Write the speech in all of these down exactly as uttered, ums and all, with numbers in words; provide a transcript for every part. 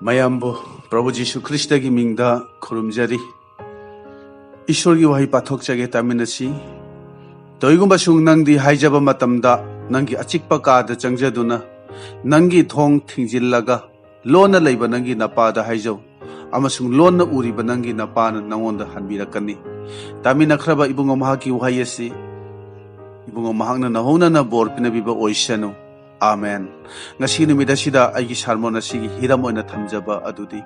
ꯃꯌꯥꯝꯕꯨ ꯄ꯭ꯔꯚꯨ ꯖꯤꯁꯨ ꯈ꯭ꯔꯤꯁꯇꯒꯤ ꯃꯤꯡꯗ ꯈꯨꯔꯨꯝꯖꯔꯤ꯫ ꯏꯁꯣꯔꯒꯤ ꯋꯥꯍꯩ ꯄꯥꯊꯣꯛꯆꯒꯦ, ꯇꯥꯃꯤꯟꯅꯁꯤ꯫ ꯀꯔꯤꯒꯨꯝꯕꯁꯨ ꯅꯪꯗꯤ ꯍꯥꯏꯖꯕ ꯃꯇꯝꯗ ꯅꯪꯒꯤ ꯑꯆꯤꯛꯄ ꯀꯥꯗ ꯆꯪꯖꯗꯨꯅ ꯅꯪꯒꯤ ꯊꯣꯡ ꯊꯤꯡꯖꯤꯜꯂꯒ ꯂꯣꯟꯅ ꯂꯩꯕ ꯅꯪꯒꯤ ꯅꯄꯥꯗ ꯍꯥꯏꯖꯧ, ꯑꯃꯁꯨꯡ ꯂꯣꯟꯅ ꯎꯔꯤꯕ ꯅꯪꯒꯤ ꯅꯄꯥꯅ ꯅꯪꯉꯣꯟꯗ ꯍꯟꯕꯤꯔꯛꯀꯅꯤ꯫ ꯇꯥꯃꯤꯟꯅꯈ꯭ꯔꯕ ꯏꯕꯨꯡꯉꯣ, ꯃꯍꯥꯛꯀꯤ ꯋꯥꯍꯩ ꯑꯁꯤ ꯏꯕꯨꯡꯉꯣ ꯃꯍꯥꯛꯅ ꯅꯍꯧꯅꯅ ꯕꯣꯔ ꯄꯤꯅꯕꯤꯕ ꯑꯣꯏꯁꯅꯨ꯫ ꯑꯥꯃꯦꯟ꯫ ꯉꯁꯤ ꯅꯨꯃꯤꯠ ꯑꯁꯤꯗ ꯑꯩꯒꯤ ꯁꯥꯔꯃꯣꯟ ꯑꯁꯤꯒꯤ ꯍꯤꯔꯝ ꯑꯣꯏꯅ ꯊꯝꯖꯕ ꯑꯗꯨꯗꯤ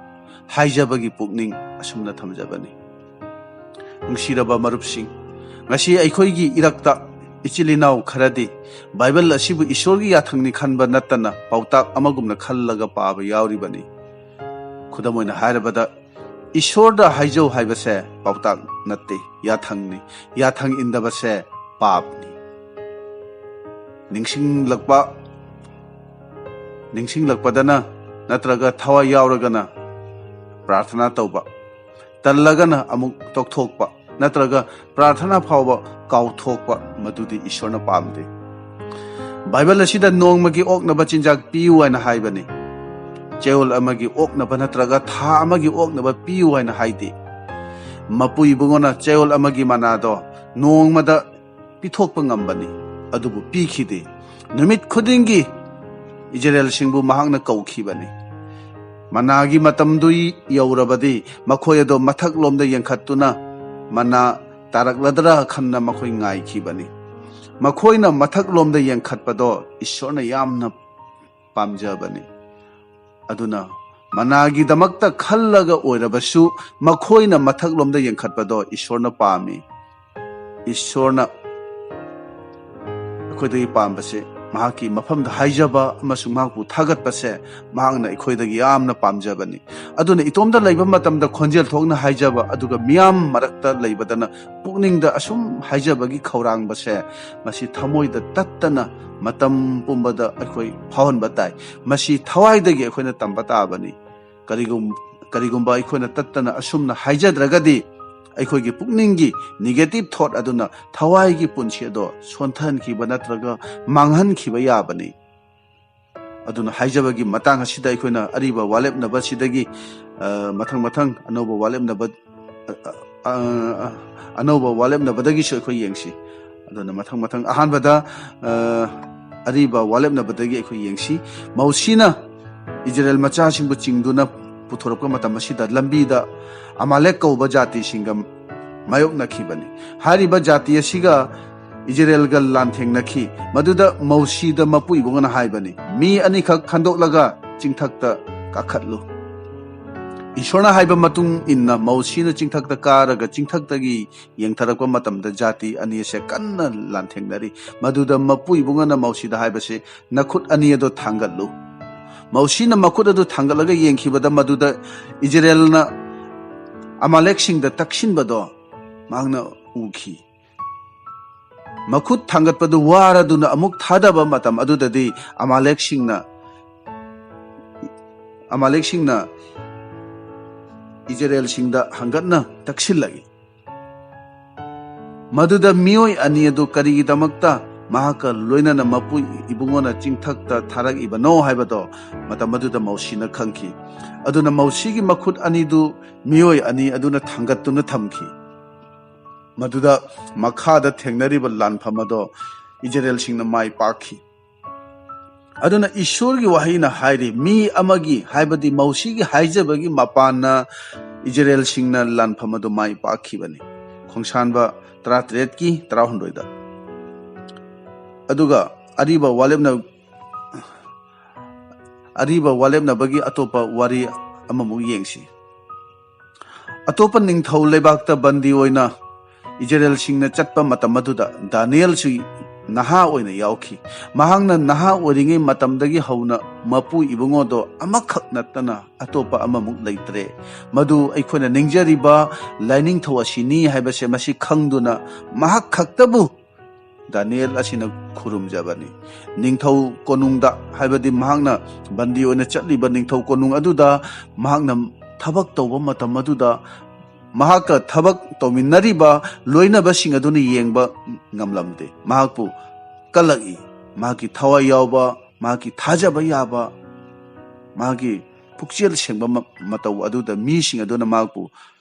ꯍꯥꯏꯖꯕꯒꯤ ꯄꯨꯛꯅꯤꯡ ꯑꯁꯨꯝꯅ ꯊꯝꯖꯕꯅꯤ꯫ ꯅꯨꯡꯁꯤꯔꯕ ꯃꯔꯨꯞꯁꯤꯡ, ꯉꯁꯤ ꯑꯩꯈꯣꯏꯒꯤ ꯏꯔꯛꯇ ꯏꯆꯤꯜ ꯏꯅꯥꯎ ꯈꯔꯗꯤ ꯕꯥꯏꯕꯜ ꯑꯁꯤꯕꯨ ꯏꯁꯣꯔꯒꯤ ꯌꯥꯊꯪꯅꯤ ꯈꯟꯕ ꯅꯠꯇꯅ ꯄꯥꯎꯇꯥꯛ ꯑꯃꯒꯨꯝꯅ ꯈꯜꯂꯒ ꯄꯥꯕ ꯌꯥꯎꯔꯤꯕꯅꯤ꯫ ꯈꯨꯗꯝ ꯑꯣꯏꯅ ꯍꯥꯏꯔꯕꯗ, ꯏꯁꯣꯔꯗ ꯍꯥꯏꯖꯧ ꯍꯥꯏꯕꯁꯦ ꯄꯥꯎꯇꯥꯛ ꯅꯠꯇꯦ, ꯌꯥꯊꯪꯅꯤ꯫ ꯌꯥꯊꯪ ꯏꯟꯗꯕꯁꯦ ꯄꯥꯞꯅꯤ꯫ ꯅꯤꯡꯁꯤꯡꯂꯛꯄ, ꯅꯤꯡꯁꯤꯡꯂꯛꯄꯗꯅ ꯅꯠꯇ꯭ꯔꯒ ꯊꯋꯥꯏ ꯌꯥꯎꯔꯒꯅ ꯄ꯭ꯔꯥꯔꯊꯅꯥ ꯇꯧꯕ, ꯇꯜꯂꯒꯅ ꯑꯃꯨꯛ ꯇꯣꯛꯊꯣꯛꯄ, ꯅꯠꯇ꯭ꯔꯒ ꯄ꯭ꯔꯥꯔꯊꯅꯥ ꯐꯥꯎꯕ ꯀꯥꯎꯊꯣꯛꯄ, ꯃꯗꯨꯗꯤ ꯏꯁꯣꯔꯅ ꯄꯥꯝꯗꯦ꯫ ꯕꯥꯏꯕꯜ ꯑꯁꯤꯗ ꯅꯣꯡꯃꯒꯤ ꯑꯣꯛꯅꯕ ꯆꯤꯟꯖꯥꯛ ꯄꯤꯌꯨ ꯍꯥꯏꯅ ꯍꯥꯏꯕꯅꯤ꯫ ꯆꯌꯣꯜ ꯑꯃꯒꯤ ꯑꯣꯛꯅꯕ ꯅꯠꯇ꯭ꯔꯒ ꯊꯥ ꯑꯃꯒꯤ ꯑꯣꯛꯅꯕ ꯄꯤꯌꯨ ꯍꯥꯏꯅ ꯍꯥꯏꯗꯦ꯫ ꯃꯄꯨ ꯏꯕꯨꯡꯉꯣꯅ ꯆꯌꯣꯜ ꯑꯃꯒꯤ ꯃꯅꯥꯗꯣ ꯅꯣꯡꯃꯗ ꯄꯤꯊꯣꯛꯄ ꯉꯝꯕꯅꯤ, ꯑꯗꯨꯕꯨ ꯄꯤꯈꯤꯗꯦ꯫ ꯅꯨꯃꯤꯠ ꯈꯨꯗꯤꯡꯒꯤ ꯏꯖꯔꯦꯜꯁꯤꯡꯕꯨ ꯃꯍꯥꯛꯅ ꯀꯧꯈꯤꯕꯅꯤ꯫ ꯃꯅꯥꯒꯤ ꯃꯇꯝꯗꯨ ꯌꯧꯔꯕꯗꯤ ꯃꯈꯣꯏ ꯑꯗꯨ ꯃꯊꯛꯂꯣꯝꯗ ꯌꯦꯡꯈꯠꯇꯨꯅ ꯃꯅꯥ ꯇꯥꯔꯛꯂꯗ꯭ꯔꯥ ꯈꯟꯅ ꯃꯈꯣꯏ ꯉꯥꯏꯈꯤꯕꯅꯤ꯫ ꯃꯈꯣꯏꯅ ꯃꯊꯛꯂꯣꯝꯗ ꯌꯦꯡꯈꯠꯄꯗꯣ ꯏꯁꯣꯔꯅ ꯌꯥꯝꯅ ꯄꯥꯝꯖꯕꯅꯤ꯫ ꯑꯗꯨꯅ ꯃꯅꯥꯒꯤꯗꯃꯛꯇ ꯈꯜꯂꯒ ꯑꯣꯏꯔꯕꯁꯨ ꯃꯈꯣꯏꯅ ꯃꯊꯛꯂꯣꯝꯗ ꯌꯦꯡꯈꯠꯄꯗꯣ ꯏꯁꯣꯔꯅ ꯄꯥꯝꯃꯤ꯫ ꯏꯁꯣꯔꯅ ꯑꯩꯈꯣꯏꯗꯒꯤ ꯄꯥꯝꯕꯁꯦ ꯃꯍꯥꯛꯀꯤ ꯃꯐꯝꯗ ꯍꯥꯏꯖꯕ ꯑꯃꯁꯨꯡ ꯃꯍꯥꯛꯄꯨ ꯊꯥꯒꯠꯄꯁꯦ ꯃꯍꯥꯛꯅ ꯑꯩꯈꯣꯏꯗꯒꯤ ꯌꯥꯝꯅ ꯄꯥꯝꯖꯕꯅꯤ꯫ ꯑꯗꯨꯅ ꯏꯇꯣꯝꯗ ꯂꯩꯕ ꯃꯇꯝꯗ ꯈꯣꯟꯖꯦꯜ ꯊꯣꯛꯅ ꯍꯥꯏꯖꯕ, ꯑꯗꯨꯒ ꯃꯤꯌꯥꯝ ꯃꯔꯛꯇ ꯂꯩꯕꯗꯅ ꯄꯨꯛꯅꯤꯡꯗ ꯑꯁꯨꯝ ꯍꯥꯏꯖꯕꯒꯤ ꯈꯧꯔꯥꯡꯕꯁꯦ, ꯃꯁꯤ ꯊꯃꯣꯏꯗ ꯇꯠꯇꯅ ꯃꯇꯝ ꯄꯨꯝꯕꯗ ꯑꯩꯈꯣꯏ ꯐꯥꯎꯍꯟꯕ ꯇꯥꯏ꯫ ꯃꯁꯤ ꯊꯋꯥꯏꯗꯒꯤ ꯑꯩꯈꯣꯏꯅ ꯇꯝꯕ ꯇꯥꯕꯅꯤ꯫ ꯀꯔꯤꯒꯨꯝ-, ꯀꯔꯤꯒꯨꯝꯕ ꯑꯩꯈꯣꯏꯅ ꯇꯠꯇꯅ ꯑꯁꯨꯝꯅ ꯍꯥꯏꯖꯗ꯭ꯔꯒꯗꯤ ꯑꯩꯈꯣꯏꯒꯤ ꯄꯨꯛꯅꯤꯡꯒꯤ negative thought ꯑꯗꯨꯅ ꯊꯋꯥꯏꯒꯤ ꯄꯨꯟꯁꯤ ꯑꯗꯣ ꯁꯣꯟꯊꯍꯟꯈꯤꯕ ꯅꯠꯇ꯭ꯔꯒ ꯃꯥꯡꯍꯟꯈꯤꯕ ꯌꯥꯕꯅꯤ꯫ ꯑꯗꯨꯅ ꯍꯥꯏꯖꯕꯒꯤ ꯃꯇꯥꯡ ꯑꯁꯤꯗ ꯑꯩꯈꯣꯏꯅ ꯑꯔꯤꯕ ꯋꯥꯂꯦꯞꯅꯕꯁꯤꯗꯒꯤ, ꯑ, ꯃꯊꯪ ꯃꯊꯪ ꯑꯅꯧꯕ ꯋꯥꯂꯦꯞꯅꯕ, ꯑ, ꯑ, ꯑ, ꯑꯅꯧꯕ ꯋꯥꯂꯦꯞꯅꯕꯗꯒꯤꯁꯨ ꯑꯩꯈꯣꯏ ꯌꯦꯡꯁꯤ꯫ ꯑꯗꯨꯅ ꯃꯊꯪ ꯃꯊꯪ ꯑꯍꯥꯟꯕꯗ, ꯑ, ꯑꯔꯤꯕ ꯋꯥꯂꯦꯞꯅꯕꯗꯒꯤ ꯑꯩꯈꯣꯏ ꯌꯦꯡꯁꯤ꯫ ꯃꯧꯁꯤꯅ ꯏꯖꯔꯦꯜ ꯃꯆꯥꯁꯤꯡꯕꯨ ꯆꯤꯡꯗꯨꯅ ꯄꯨꯊꯣꯔꯛꯄ ꯃꯇꯝ ꯑꯁꯤꯗ ꯂꯝꯕꯤꯗ ꯑꯃꯥꯂꯦꯛ ꯀꯧꯕ ꯖꯥꯇꯤꯁꯤꯡꯒ ꯃꯥꯌꯣꯛꯅꯈꯤꯕꯅꯤ꯫ ꯍꯥꯏꯔꯤꯕ ꯖꯥꯇꯤ ꯑꯁꯤꯒ ꯏꯖꯔꯦꯜꯒ ꯂꯥꯟꯊꯦꯡꯅꯈꯤ꯫ ꯃꯗꯨꯗ ꯃꯧꯁꯤꯗ ꯃꯄꯨ ꯏꯕꯨꯡꯉꯣꯅ ꯍꯥꯏꯕꯅꯤ, "ꯃꯤ ꯑꯅꯤꯈꯛ ꯈꯟꯗꯣꯛꯂꯒ ꯆꯤꯡꯊꯛꯇ ꯀꯥꯈꯠꯂꯨ"꯫ ꯏꯁꯣꯔꯅ ꯍꯥꯏꯕ ꯃꯇꯨꯡ ꯏꯟꯅ ꯃꯧꯁꯤꯅ ꯆꯤꯡꯊꯛꯇ ꯀꯥꯔꯒ ꯆꯤꯡꯊꯛꯇꯒꯤ ꯌꯦꯡꯊꯔꯛꯄ ꯃꯇꯝꯗ ꯖꯥꯇꯤ ꯑꯅꯤ ꯑꯁꯦ ꯀꯟꯅ ꯂꯥꯟꯊꯦꯡꯅꯔꯤ꯫ ꯃꯗꯨꯗ ꯃꯄꯨ ꯏꯕꯨꯡꯉꯣꯅ ꯃꯧꯁꯤꯗ ꯍꯥꯏꯕꯁꯤ, "ꯅꯈꯨꯠ ꯑꯅꯤ ꯑꯗꯨ ꯊꯥꯡꯒꯠꯂꯨ"꯫ ꯃꯧꯁꯤꯅ ꯃꯈꯨꯠ ꯑꯗꯨ ꯊꯥꯡꯒꯠꯂꯒ ꯌꯦꯡꯈꯤꯕꯗ ꯃꯗꯨꯗ ꯏꯖꯔꯦꯜꯅ ꯑꯃꯥꯂꯦꯛꯁꯤꯡꯗ ꯇꯛꯁꯤꯟꯕꯗꯣ ꯃꯍꯥꯛꯅ ꯎꯈꯤ꯫ ꯃꯈꯨꯠ ꯊꯥꯡꯒꯠꯄꯗꯨ ꯋꯥꯔꯗꯨꯅ ꯑꯃꯨꯛ ꯊꯥꯗꯕ ꯃꯇꯝ ꯑꯗꯨꯗꯗꯤ ꯑꯃꯥꯂꯦꯛꯁꯤꯡꯅ, ꯑꯃꯥꯂꯦꯛꯁꯤꯡꯅ ꯏꯖꯔꯦꯜꯁꯤꯡꯗ ꯍꯪꯒꯠꯅ ꯇꯛꯁꯤꯜꯂꯛꯏ꯫ ꯃꯗꯨꯗ ꯃꯤꯑꯣꯏ ꯑꯅꯤ ꯑꯗꯨ ꯀꯔꯤꯒꯤꯗꯃꯛꯇ ꯃꯍꯥꯛꯀ ꯂꯣꯏꯅꯅ ꯃꯄꯨ ꯏꯕꯨꯡꯉꯣꯅ ꯆꯤꯡꯊꯛꯇ ꯊꯥꯔꯛꯏꯕꯅꯣ ꯍꯥꯏꯕꯗꯣ ꯃꯇꯝ ꯑꯗꯨꯗ ꯃꯧꯁꯤꯅ ꯈꯪꯈꯤ꯫ ꯑꯗꯨꯅ ꯃꯧꯁꯤꯒꯤ ꯃꯈꯨꯠ ꯑꯅꯤꯗꯨ ꯃꯤꯑꯣꯏ ꯑꯅꯤ ꯑꯗꯨꯅ ꯊꯥꯡꯒꯠꯇꯨꯅ ꯊꯝꯈꯤ꯫ ꯃꯗꯨꯗ ꯃꯈꯥꯗ ꯊꯦꯡꯅꯔꯤꯕ ꯂꯥꯟꯐꯝ ꯑꯗꯣ ꯏꯖꯔꯦꯜꯁꯤꯡꯅ ꯃꯥꯏ ꯄꯥꯛꯈꯤ꯫ ꯑꯗꯨꯅ ꯏꯁꯣꯔꯒꯤ ꯋꯥꯍꯩꯅ ꯍꯥꯏꯔꯤ, ꯃꯤ ꯑꯃꯒꯤ, ꯍꯥꯏꯕꯗꯤ ꯃꯧꯁꯤꯒꯤ ꯍꯥꯏꯖꯕꯒꯤ ꯃꯄꯥꯟꯅ ꯏꯖꯔꯦꯜꯁꯤꯡꯅ ꯂꯥꯟꯐꯝ ꯑꯗꯨ ꯃꯥꯏ ꯄꯥꯛꯈꯤꯕꯅꯤ꯫ ꯈꯣꯡꯁꯥꯟꯕ ꯇꯔꯥꯇꯔꯦꯠꯀꯤ ꯇꯔꯥꯍꯨꯝꯗꯣꯏꯗ꯫ ꯑꯗꯨꯒ ꯑꯔꯤꯕ ꯋꯥꯂꯦꯞꯅ-, ꯑꯔꯤꯕ ꯋꯥꯂꯦꯞꯅꯕꯒꯤ ꯑꯇꯣꯞꯄ ꯋꯥꯔꯤ ꯑꯃꯃꯨꯛ ꯌꯦꯡꯁꯤ꯫ ꯑꯇꯣꯞꯄ ꯅꯤꯡꯊꯧ ꯂꯩꯕꯥꯛꯇ ꯕꯟꯗꯤ ꯑꯣꯏꯅ ꯏꯖꯔꯦꯜꯁꯤꯡꯅ ꯆꯠꯄ ꯃꯇꯝ ꯑꯗꯨꯗ ꯗꯥꯅꯤꯌꯦꯜꯁꯨ ꯅꯍꯥ ꯑꯣꯏꯅ ꯌꯥꯎꯈꯤ꯫ ꯃꯍꯥꯛꯅ ꯅꯍꯥ ꯑꯣꯏꯔꯤꯉꯩ ꯃꯇꯝꯗꯒꯤ ꯍꯧꯅ ꯃꯄꯨ ꯏꯕꯨꯡꯉꯣꯗꯣ ꯑꯃꯈꯛ ꯅꯠꯇꯅ ꯑꯇꯣꯞꯄ ꯑꯃꯃꯨꯛ ꯂꯩꯇ꯭ꯔꯦ꯫ ꯃꯗꯨ ꯑꯩꯈꯣꯏꯅ ꯅꯤꯡꯖꯔꯤꯕ ꯂꯥꯏꯅꯤꯡꯊꯧ ꯑꯁꯤꯅꯤ ꯍꯥꯏꯕꯁꯦ ꯃꯁꯤ ꯈꯪꯗꯨꯅ ꯃꯍꯥꯛ ꯈꯛꯇꯕꯨ ꯗꯥꯅꯤꯌꯦꯜ ꯑꯁꯤꯅ ꯈꯨꯔꯨꯝꯖꯕꯅꯤ꯫ ꯅꯤꯡꯊꯧ ꯀꯣꯅꯨꯡꯗ, ꯍꯥꯏꯕꯗꯤ ꯃꯍꯥꯛꯅ ꯕꯟꯗꯤ ꯑꯣꯏꯅ ꯆꯠꯂꯤꯕ ꯅꯤꯡꯊꯧ ꯀꯣꯅꯨꯡ ꯑꯗꯨꯗ ꯃꯍꯥꯛꯅ ꯊꯕꯛ ꯇꯧꯕ ꯃꯇꯝ ꯑꯗꯨꯗ ꯃꯍꯥꯛꯀ ꯊꯕꯛ ꯇꯧꯃꯤꯟꯅꯔꯤꯕ ꯂꯣꯏꯅꯕꯁꯤꯡ ꯑꯗꯨꯅ ꯌꯦꯡꯕ ꯉꯝꯂꯝꯗꯦ꯫ ꯃꯍꯥꯛꯄꯨ ꯀꯜꯂꯛꯏ꯫ ꯃꯍꯥꯛꯀꯤ ꯊꯋꯥꯏ ꯌꯥꯎꯕ ꯃꯍꯥꯛꯀꯤ ꯊꯥꯖꯕ ꯌꯥꯕ, ꯃꯥꯒꯤ ꯄꯨꯛꯆꯦꯜ ꯁꯦꯡꯕ ꯃ-, ꯃꯇꯧ ꯑꯗꯨꯗ ꯃꯤꯁꯤꯡ ꯑꯗꯨꯅ ꯃꯍꯥꯛꯄꯨ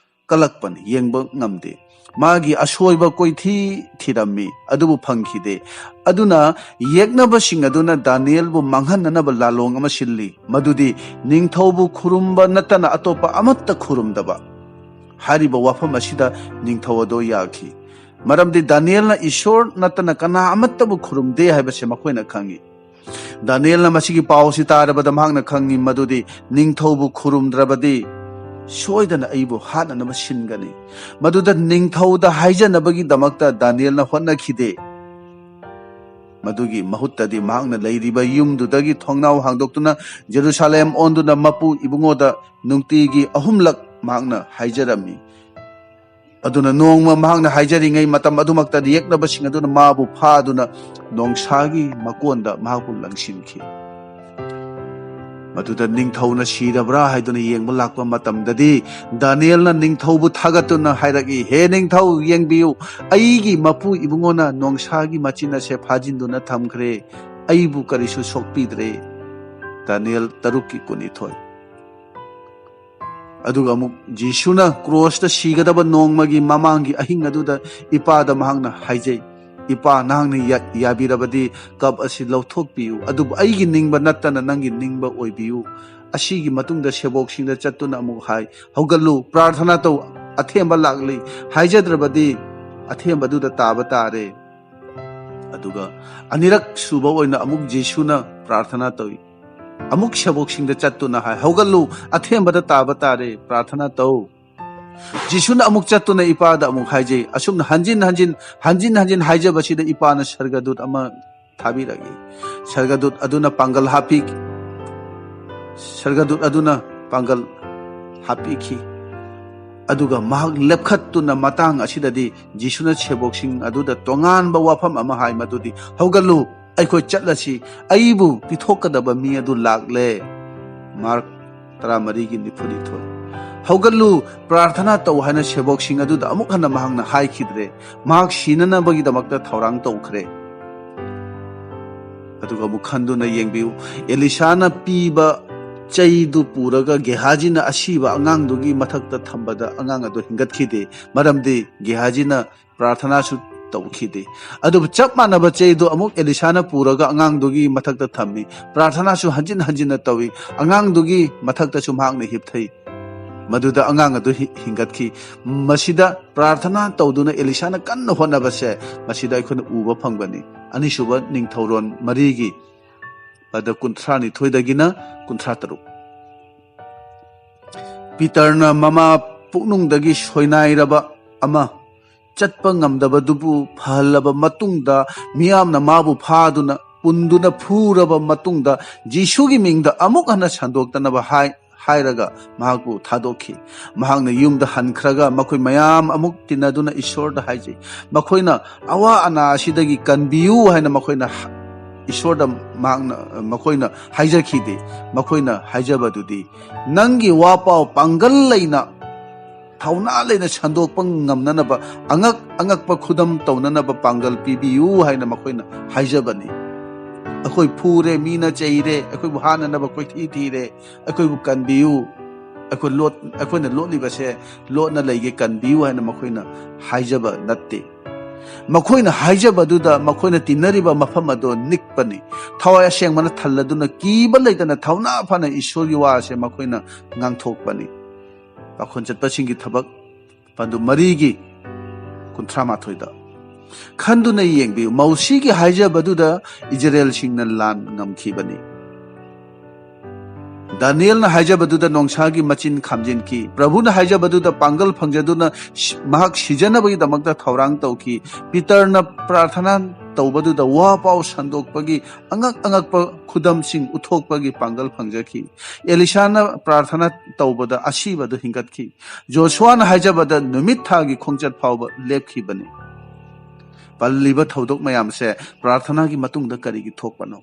ꯀꯜꯂꯛꯄꯅꯤ, ꯌꯦꯡꯕ ꯉꯝꯗꯦ꯫ ꯃꯥꯒꯤ ꯑꯁꯣꯏꯕ ꯀꯣꯏꯊꯤ ꯊꯤꯔꯝꯃꯤ, ꯑꯗꯨꯕꯨ ꯐꯪꯈꯤꯗꯦ꯫ ꯑꯗꯨꯅ ꯌꯦꯛꯅꯕꯁꯤꯡ ꯑꯗꯨꯅ ꯗꯥꯅꯤꯌꯦꯜꯕꯨ ꯃꯥꯡꯍꯟꯅꯅꯕ ꯂꯥꯂꯣꯡ ꯑꯃ ꯁꯤꯜꯂꯤ, ꯃꯗꯨꯗꯤ ꯅꯤꯡꯊꯧꯕꯨ ꯈꯨꯔꯨꯝꯕ ꯅꯠꯇꯅ ꯑꯇꯣꯞꯄ ꯑꯃꯠꯇ ꯈꯨꯔꯨꯝꯗꯕ꯫ ꯍꯥꯏꯔꯤꯕ ꯋꯥꯐꯝ ꯑꯁꯤꯗ ꯅꯤꯡꯊꯧ ꯑꯗꯣ ꯌꯥꯈꯤ, ꯃꯔꯝꯗꯤ ꯗꯥꯅꯤꯌꯦꯜꯅ ꯏꯁꯣꯔ ꯅꯠꯇꯅ ꯀꯅꯥ ꯑꯃꯠꯇꯕꯨ ꯈꯨꯔꯨꯝꯗꯦ ꯍꯥꯏꯕꯁꯦ ꯃꯈꯣꯏꯅ ꯈꯪꯏ꯫ ꯗꯥꯅꯤꯌꯦꯜꯅ ꯃꯁꯤꯒꯤ ꯄꯥꯎꯁꯤ ꯇꯥꯔꯕꯗ ꯃꯍꯥꯛꯅ ꯈꯪꯏ ꯃꯗꯨꯗꯤ ꯅꯤꯡꯊꯧꯕꯨ ꯈꯨꯔꯨꯝꯗ꯭ꯔꯕꯗꯤ ꯁꯣꯏꯗꯅ ꯑꯩꯕꯨ ꯍꯥꯠꯅꯅꯕ ꯁꯤꯟꯒꯅꯤ꯫ ꯃꯗꯨꯗ ꯅꯤꯡꯊꯧꯗ ꯍꯥꯏꯖꯅꯕꯒꯤꯗꯃꯛꯇ ꯗꯥꯅꯤꯌꯦꯜꯅ ꯍꯣꯠꯅꯈꯤꯗꯦ꯫ ꯃꯗꯨꯒꯤ ꯃꯍꯨꯠꯇꯗꯤ ꯃꯍꯥꯛꯅ ꯂꯩꯔꯤꯕ ꯌꯨꯝꯗꯨꯗꯒꯤ ꯊꯣꯡꯅꯥꯎ ꯍꯥꯡꯗꯣꯛꯇꯨꯅ ꯖꯦꯔꯨꯁꯥꯂꯦꯝ ꯑꯣꯟꯗꯨꯅ ꯃꯄꯨ ꯏꯕꯨꯡꯉꯣꯗ ꯅꯨꯡꯇꯤꯒꯤ ꯑꯍꯨꯝꯂꯛ ꯃꯍꯥꯛꯅ ꯍꯥꯏꯖꯔꯝꯃꯤ꯫ ꯑꯗꯨꯅ ꯅꯣꯡꯃ ꯃꯍꯥꯛꯅ ꯍꯥꯏꯖꯔꯤꯉꯩ ꯃꯇꯝ ꯑꯗꯨꯃꯛꯇ ꯌꯦꯛꯅꯕꯁꯤꯡ ꯑꯗꯨꯅ ꯃꯥꯕꯨ ꯐꯥꯗꯨꯅ ꯅꯣꯡꯁꯥꯒꯤ ꯃꯀꯣꯟꯗ ꯃꯍꯥꯛꯄꯨ ꯂꯪꯁꯤꯟꯈꯤ꯫ ꯃꯗꯨꯗ ꯅꯤꯡꯊꯧꯅ ꯁꯤꯔꯕ꯭ꯔꯥ ꯍꯥꯏꯗꯨꯅ ꯌꯦꯡꯕ ꯂꯥꯛꯄ ꯃꯇꯝꯗꯗꯤ ꯗꯥꯅꯤꯌꯦꯜꯅ ꯅꯤꯡꯊꯧꯕꯨ ꯊꯥꯒꯠꯇꯨꯅ ꯍꯥꯏꯔꯛꯏ, "ꯍꯦ ꯅꯤꯡꯊꯧ, ꯌꯦꯡꯕꯤꯌꯨ, ꯑꯩꯒꯤ ꯃꯄꯨ ꯏꯕꯨꯡꯉꯣꯅ ꯅꯣꯡꯁꯥꯒꯤ ꯃꯆꯤꯟ ꯑꯁꯦ ꯐꯥꯖꯤꯟꯗꯨꯅ ꯊꯝꯈ꯭ꯔꯦ, ꯑꯩꯕꯨ ꯀꯔꯤꯁꯨ ꯁꯣꯛꯄꯤꯗ꯭ꯔꯦ"꯫ ꯗꯥꯅꯤꯌꯦꯜ ꯇꯔꯨꯛꯀꯤ ꯀꯨꯟꯅꯤꯊꯣꯏ꯫ ꯑꯗꯨꯒ ꯑꯃꯨꯛ ꯖꯤꯁꯨꯅ ꯀ꯭ꯔꯣꯁꯇ ꯁꯤꯒꯗꯕ ꯅꯣꯡꯃꯒꯤ ꯃꯃꯥꯡꯒꯤ ꯑꯍꯤꯡ ꯑꯗꯨꯗ ꯏꯄꯥꯗ ꯃꯍꯥꯛꯅ ꯍꯥꯏꯖꯩ, "ꯏꯄꯥ, ꯅꯍꯥꯛꯅ ꯌꯥ-, ꯌꯥꯕꯤꯔꯕꯗꯤ ꯀꯞ ꯑꯁꯤ ꯂꯧꯊꯣꯛꯄꯤꯌꯨ, ꯑꯗꯨꯕꯨ ꯑꯩꯒꯤ ꯅꯤꯡꯕ ꯅꯠꯇꯅ ꯅꯪꯒꯤ ꯅꯤꯡꯕ ꯑꯣꯏꯕꯤꯌꯨ"꯫ ꯑꯁꯤꯒꯤ ꯃꯇꯨꯡꯗ ꯁꯦꯕꯣꯛꯁꯤꯡꯗ ꯆꯠꯇꯨꯅ ꯑꯃꯨꯛ ꯍꯥꯏ, "ꯍꯧꯒꯠꯂꯨ, ꯄ꯭ꯔꯥꯔꯊꯅꯥ ꯇꯧ, ꯑꯊꯦꯝꯕ ꯂꯥꯛꯂꯤ, ꯍꯥꯏꯖꯗ꯭ꯔꯕꯗꯤ ꯑꯊꯦꯝꯕꯗꯨꯗ ꯇꯥꯕ ꯇꯥꯔꯦ"꯫ ꯑꯗꯨꯒ ꯑꯅꯤꯔꯛ ꯁꯨꯕ ꯑꯣꯏꯅ ꯑꯃꯨꯛ ꯖꯤꯁꯨꯅ ꯄ꯭ꯔꯥꯔꯊꯅꯥ ꯇꯧꯏ꯫ ꯑꯃꯨꯛ ꯁꯦꯕꯣꯛꯁꯤꯡꯗ ꯆꯠꯇꯨꯅ ꯍꯥꯏ, "ꯍꯧꯒꯠꯂꯨ, ꯑꯊꯦꯝꯕꯗ ꯇꯥꯕ ꯇꯥꯔꯦ, ꯄ꯭ꯔꯥꯔꯊꯅꯥ ꯇꯧ"꯫ ꯖꯤꯁꯨꯅ ꯑꯃꯨꯛ ꯆꯠꯇꯨꯅ ꯏꯄꯥꯗ ꯑꯃꯨꯛ ꯍꯥꯏꯖꯩ꯫ ꯑꯁꯨꯝꯅ ꯍꯟꯖꯤꯟ ꯍꯟꯖꯤꯟ, ꯍꯟꯖꯤꯟ ꯍꯟꯖꯤꯟ ꯍꯥꯏꯖꯕꯁꯤꯗ ꯏꯄꯥꯅ ꯁꯔꯒꯗꯨꯠ ꯑꯃ ꯊꯥꯕꯤꯔꯛꯏ꯫ ꯁꯔꯒꯗꯨꯠ ꯑꯗꯨꯅ ꯄꯥꯡꯒꯜ ꯍꯥꯞꯄꯤ-, ꯁꯔꯒꯗꯨꯠ ꯑꯗꯨꯅ ꯄꯥꯡꯒꯜ ꯍꯥꯞꯄꯤꯈꯤ꯫ ꯑꯗꯨꯒ ꯃꯍꯥꯛ ꯂꯦꯞꯈꯠꯇꯨꯅ ꯃꯇꯥꯡ ꯑꯁꯤꯗꯗꯤ ꯖꯤꯁꯨꯅ ꯁꯦꯕꯣꯛꯁꯤꯡ ꯑꯗꯨꯗ ꯇꯣꯉꯥꯟꯕ ꯋꯥꯐꯝ ꯑꯃ ꯍꯥꯏ, ꯃꯗꯨꯗꯤ, "ꯍꯧꯒꯠꯂꯨ, ꯑꯩꯈꯣꯏ ꯆꯠꯂꯁꯤ, ꯑꯩꯕꯨ ꯄꯤꯊꯣꯛꯀꯗꯕ ꯃꯤ ꯑꯗꯨ ꯂꯥꯛꯂꯦ"꯫ ꯃꯥꯔꯛ ꯇꯔꯥꯃꯔꯤꯒꯤ ꯅꯤꯐꯨꯅꯤꯊꯣꯏ꯫ "ꯍꯧꯒꯠꯂꯨ, ꯄ꯭ꯔꯥꯔꯊꯅꯥ ꯇꯧ" ꯍꯥꯏꯅ ꯁꯦꯕꯣꯛꯁꯤꯡ ꯑꯗꯨꯗ ꯑꯃꯨꯛ ꯍꯟꯅ ꯃꯍꯥꯛꯅ ꯍꯥꯏꯈꯤꯗ꯭ꯔꯦ꯫ ꯃꯍꯥꯛ ꯁꯤꯅꯅꯕꯒꯤꯗꯃꯛꯇ ꯊꯧꯔꯥꯡ ꯇꯧꯈ꯭ꯔꯦ꯫ ꯑꯗꯨꯒ ꯑꯃꯨꯛ ꯈꯟꯗꯨꯅ ꯌꯦꯡꯕꯤꯌꯨ, ꯑꯦꯂꯤꯁꯥꯅ ꯄꯤꯕ ꯆꯩꯗꯨ ꯄꯨꯔꯒ ꯒꯦꯍꯥꯖꯤꯅ ꯑꯁꯤꯕ ꯑꯉꯥꯡꯗꯨꯒꯤ ꯃꯊꯛꯇ ꯊꯝꯕꯗ ꯑꯉꯥꯡ ꯑꯗꯨ ꯍꯤꯡꯒꯠꯈꯤꯗꯦ꯫ ꯃꯔꯝꯗꯤ ꯒꯦꯍꯥꯖꯤꯅ ꯄ꯭ꯔꯥꯔꯊꯅꯥꯁꯨ ꯇꯧꯈꯤꯗꯦ꯫ ꯑꯗꯨꯕꯨ ꯆꯞ ꯃꯥꯟꯅꯕ ꯆꯩꯗꯨ ꯑꯃꯨꯛ ꯑꯦꯂꯤꯁꯥꯅ ꯄꯨꯔꯒ ꯑꯉꯥꯡꯗꯨꯒꯤ ꯃꯊꯛꯇ ꯊꯝꯃꯤ꯫ ꯄ꯭ꯔꯥꯔꯊꯅꯥꯁꯨ ꯍꯟꯖꯤꯟ ꯍꯟꯖꯤꯟꯅ ꯇꯧꯏ꯫ ꯑꯉꯥꯡꯗꯨꯒꯤ ꯃꯊꯛꯇꯁꯨ ꯃꯍꯥꯛꯅ ꯍꯤꯞꯊꯩ꯫ ꯃꯗꯨꯗ ꯑꯉꯥꯡ ꯑꯗꯨ ꯍꯤ-, ꯍꯤꯡꯒꯠꯈꯤ꯫ ꯃꯁꯤꯗ ꯄ꯭ꯔꯥꯔꯊꯅꯥ ꯇꯧꯗꯨꯅ ꯑꯦꯂꯤꯁꯥꯅ ꯀꯟꯅ ꯍꯣꯠꯅꯕꯁꯦ ꯃꯁꯤꯗ ꯑꯩꯈꯣꯏꯅ ꯎꯕ ꯐꯪꯕꯅꯤ꯫ ꯑꯅꯤꯁꯨꯕ ꯅꯤꯡꯊꯧꯔꯣꯟ ꯃꯔꯤꯒꯤ ꯄꯗ ꯀꯨꯟꯊ꯭ꯔꯥ ꯅꯤꯊꯣꯏꯗꯒꯤꯅ ꯀꯨꯟꯊ꯭ꯔꯥ ꯇꯔꯨꯛ꯫ ꯄꯤꯇꯔꯅ ꯃꯃꯥ ꯄꯨꯛꯅꯨꯡꯗꯒꯤ ꯁꯣꯏꯅꯥꯏꯔꯕ ꯑꯃ, ꯆꯠꯄ ꯉꯝꯗꯕꯗꯨꯕꯨ ꯐꯍꯜꯂꯕ ꯃꯇꯨꯡꯗ, ꯃꯤꯌꯥꯝꯅ ꯃꯥꯕꯨ ꯐꯥꯗꯨꯅ, ꯄꯨꯟꯗꯨꯅ ꯐꯨꯔꯕ ꯃꯇꯨꯡꯗ, ꯖꯤꯁꯨꯒꯤ ꯃꯤꯡꯗ ꯑꯃꯨꯛ ꯍꯟꯅ ꯁꯟꯗꯣꯛꯇꯅꯕ ꯍꯥꯏ-, ꯍꯥꯏꯔꯒ ꯃꯍꯥꯛꯄꯨ ꯊꯥꯗꯣꯛꯈꯤ꯫ ꯃꯍꯥꯛꯅ ꯌꯨꯝꯗ ꯍꯟꯈ꯭ꯔꯒ ꯃꯈꯣꯏ ꯃꯌꯥꯝ ꯑꯃꯨꯛ ꯇꯤꯟꯅꯗꯨꯅ ꯏꯁꯣꯔꯗ ꯍꯥꯏꯖꯩ꯫ ꯃꯈꯣꯏꯅ ꯑꯋꯥ ꯑꯅꯥ ꯑꯁꯤꯗꯒꯤ ꯀꯟꯕꯤꯌꯨ ꯍꯥꯏꯅ ꯃꯈꯣꯏꯅ ꯍ-, ꯏꯁꯣꯔꯗ ꯃꯍꯥꯛꯅ, ꯃꯈꯣꯏꯅ ꯍꯥꯏꯖꯈꯤꯗꯦ꯫ ꯃꯈꯣꯏꯅ ꯍꯥꯏꯖꯕꯗꯨꯗꯤ, "ꯅꯪꯒꯤ ꯋꯥꯄꯥꯎ ꯄꯥꯡꯒꯜ ꯂꯩꯅ, ꯊꯧꯅꯥ ꯂꯩꯅ ꯁꯟꯗꯣꯛꯄ ꯉꯝꯅꯅꯕ ꯑꯉꯛ ꯑꯉꯛꯄ ꯈꯨꯗꯝ ꯇꯧꯅꯅꯕ ꯄꯥꯡꯒꯜ ꯄꯤꯕꯤꯌꯨ" ꯍꯥꯏꯅ ꯃꯈꯣꯏꯅ ꯍꯥꯏꯖꯕꯅꯤ꯫ ꯑꯩꯈꯣꯏ ꯐꯨꯔꯦ, ꯃꯤꯅ ꯆꯩꯔꯦ, ꯑꯩꯈꯣꯏꯕꯨ ꯍꯥꯠꯅꯅꯕ ꯀꯣꯏꯊꯤ ꯊꯤꯔꯦ, ꯑꯩꯈꯣꯏꯕꯨ ꯀꯟꯕꯤꯌꯨ, ꯑꯩꯈꯣꯏ ꯂꯣꯠ-, ꯑꯩꯈꯣꯏꯅ ꯂꯣꯠꯂꯤꯕꯁꯦ ꯂꯣꯠꯅ ꯂꯩꯒꯦ, ꯀꯟꯕꯤꯌꯨ ꯍꯥꯏꯅ ꯃꯈꯣꯏꯅ ꯍꯥꯏꯖꯕ ꯅꯠꯇꯦ꯫ ꯃꯈꯣꯏꯅ ꯍꯥꯏꯖꯕꯗꯨꯗ ꯃꯈꯣꯏꯅ ꯇꯤꯟꯅꯔꯤꯕ ꯃꯐꯝ ꯑꯗꯣ ꯅꯤꯛꯄꯅꯤ꯫ ꯊꯋꯥꯏ ꯑꯁꯦꯡꯕꯅ ꯊꯜꯂꯗꯨꯅ ꯀꯤꯕ ꯂꯩꯇꯅ ꯊꯧꯅꯥ ꯐꯅ ꯏꯁꯣꯔꯒꯤ ꯋꯥ ꯑꯁꯦ ꯃꯈꯣꯏꯅ ꯉꯥꯡꯊꯣꯛꯄꯅꯤ꯫ ꯄꯥꯈꯣꯟ ꯆꯠꯄꯁꯤꯡꯒꯤ ꯊꯕꯛ, ꯄꯟꯗꯨ ꯃꯔꯤꯒꯤ ꯀꯨꯟꯊ꯭ꯔꯥ ꯃꯥꯊꯣꯏꯗ꯫ ꯈꯟꯗꯨꯅ ꯌꯦꯡꯕꯤꯌꯨ, ꯃꯧꯁꯤꯒꯤ ꯍꯥꯏꯖꯕꯗꯨꯗ ꯏꯖꯔꯦꯜꯁꯤꯡꯅ ꯂꯥꯟ ꯉꯝꯈꯤꯕꯅꯤ꯫ ꯗꯥꯅꯤꯌꯦꯜꯅ ꯍꯥꯏꯖꯕꯗꯨꯗ ꯅꯣꯡꯁꯥꯒꯤ ꯃꯆꯤꯟ ꯈꯥꯝꯖꯤꯟꯈꯤ꯫ ꯄ꯭ꯔꯚꯨꯅ ꯍꯥꯏꯖꯕꯗꯨꯗ ꯄꯥꯡꯒꯜ ꯐꯪꯖꯗꯨꯅ ꯁꯤ-, ꯃꯍꯥꯛ ꯁꯤꯖꯅꯕꯒꯤꯗꯃꯛꯇ ꯊꯧꯔꯥꯡ ꯇꯧꯈꯤ꯫ ꯄꯤꯇꯔꯅ ꯄ꯭ꯔꯥꯔꯊꯅꯥ ꯇꯧꯕꯗꯨꯗ ꯋꯥ ꯄꯥꯎ ꯁꯟꯗꯣꯛꯄꯒꯤ ꯑꯉꯛ ꯑꯉꯛꯄ ꯈꯨꯗꯝꯁꯤꯡ ꯎꯠꯊꯣꯛꯄꯒꯤ ꯄꯥꯡꯒꯜ ꯐꯪꯖꯈꯤ꯫ ꯑꯦꯂꯤꯁꯥꯅ ꯄ꯭ꯔꯥꯔꯊꯅꯥ ꯇꯧꯕꯗ ꯑꯁꯤꯕꯗꯨ ꯍꯤꯡꯒꯠꯈꯤ꯫ ꯖꯣꯁꯨꯋꯥꯅ ꯍꯥꯏꯖꯕꯗ ꯅꯨꯃꯤꯠ ꯊꯥꯒꯤ ꯈꯣꯡꯆꯠ ꯐꯥꯎꯕ ꯂꯦꯞꯈꯤꯕꯅꯤ꯫ ꯄꯜꯂꯤꯕ ꯊꯧꯗꯣꯛ ꯃꯌꯥꯝꯁꯦ ꯄ꯭ꯔꯥꯔꯊꯅꯥꯒꯤ ꯃꯇꯨꯡꯗ ꯀꯔꯤꯒꯤ ꯊꯣꯛꯄꯅꯣ?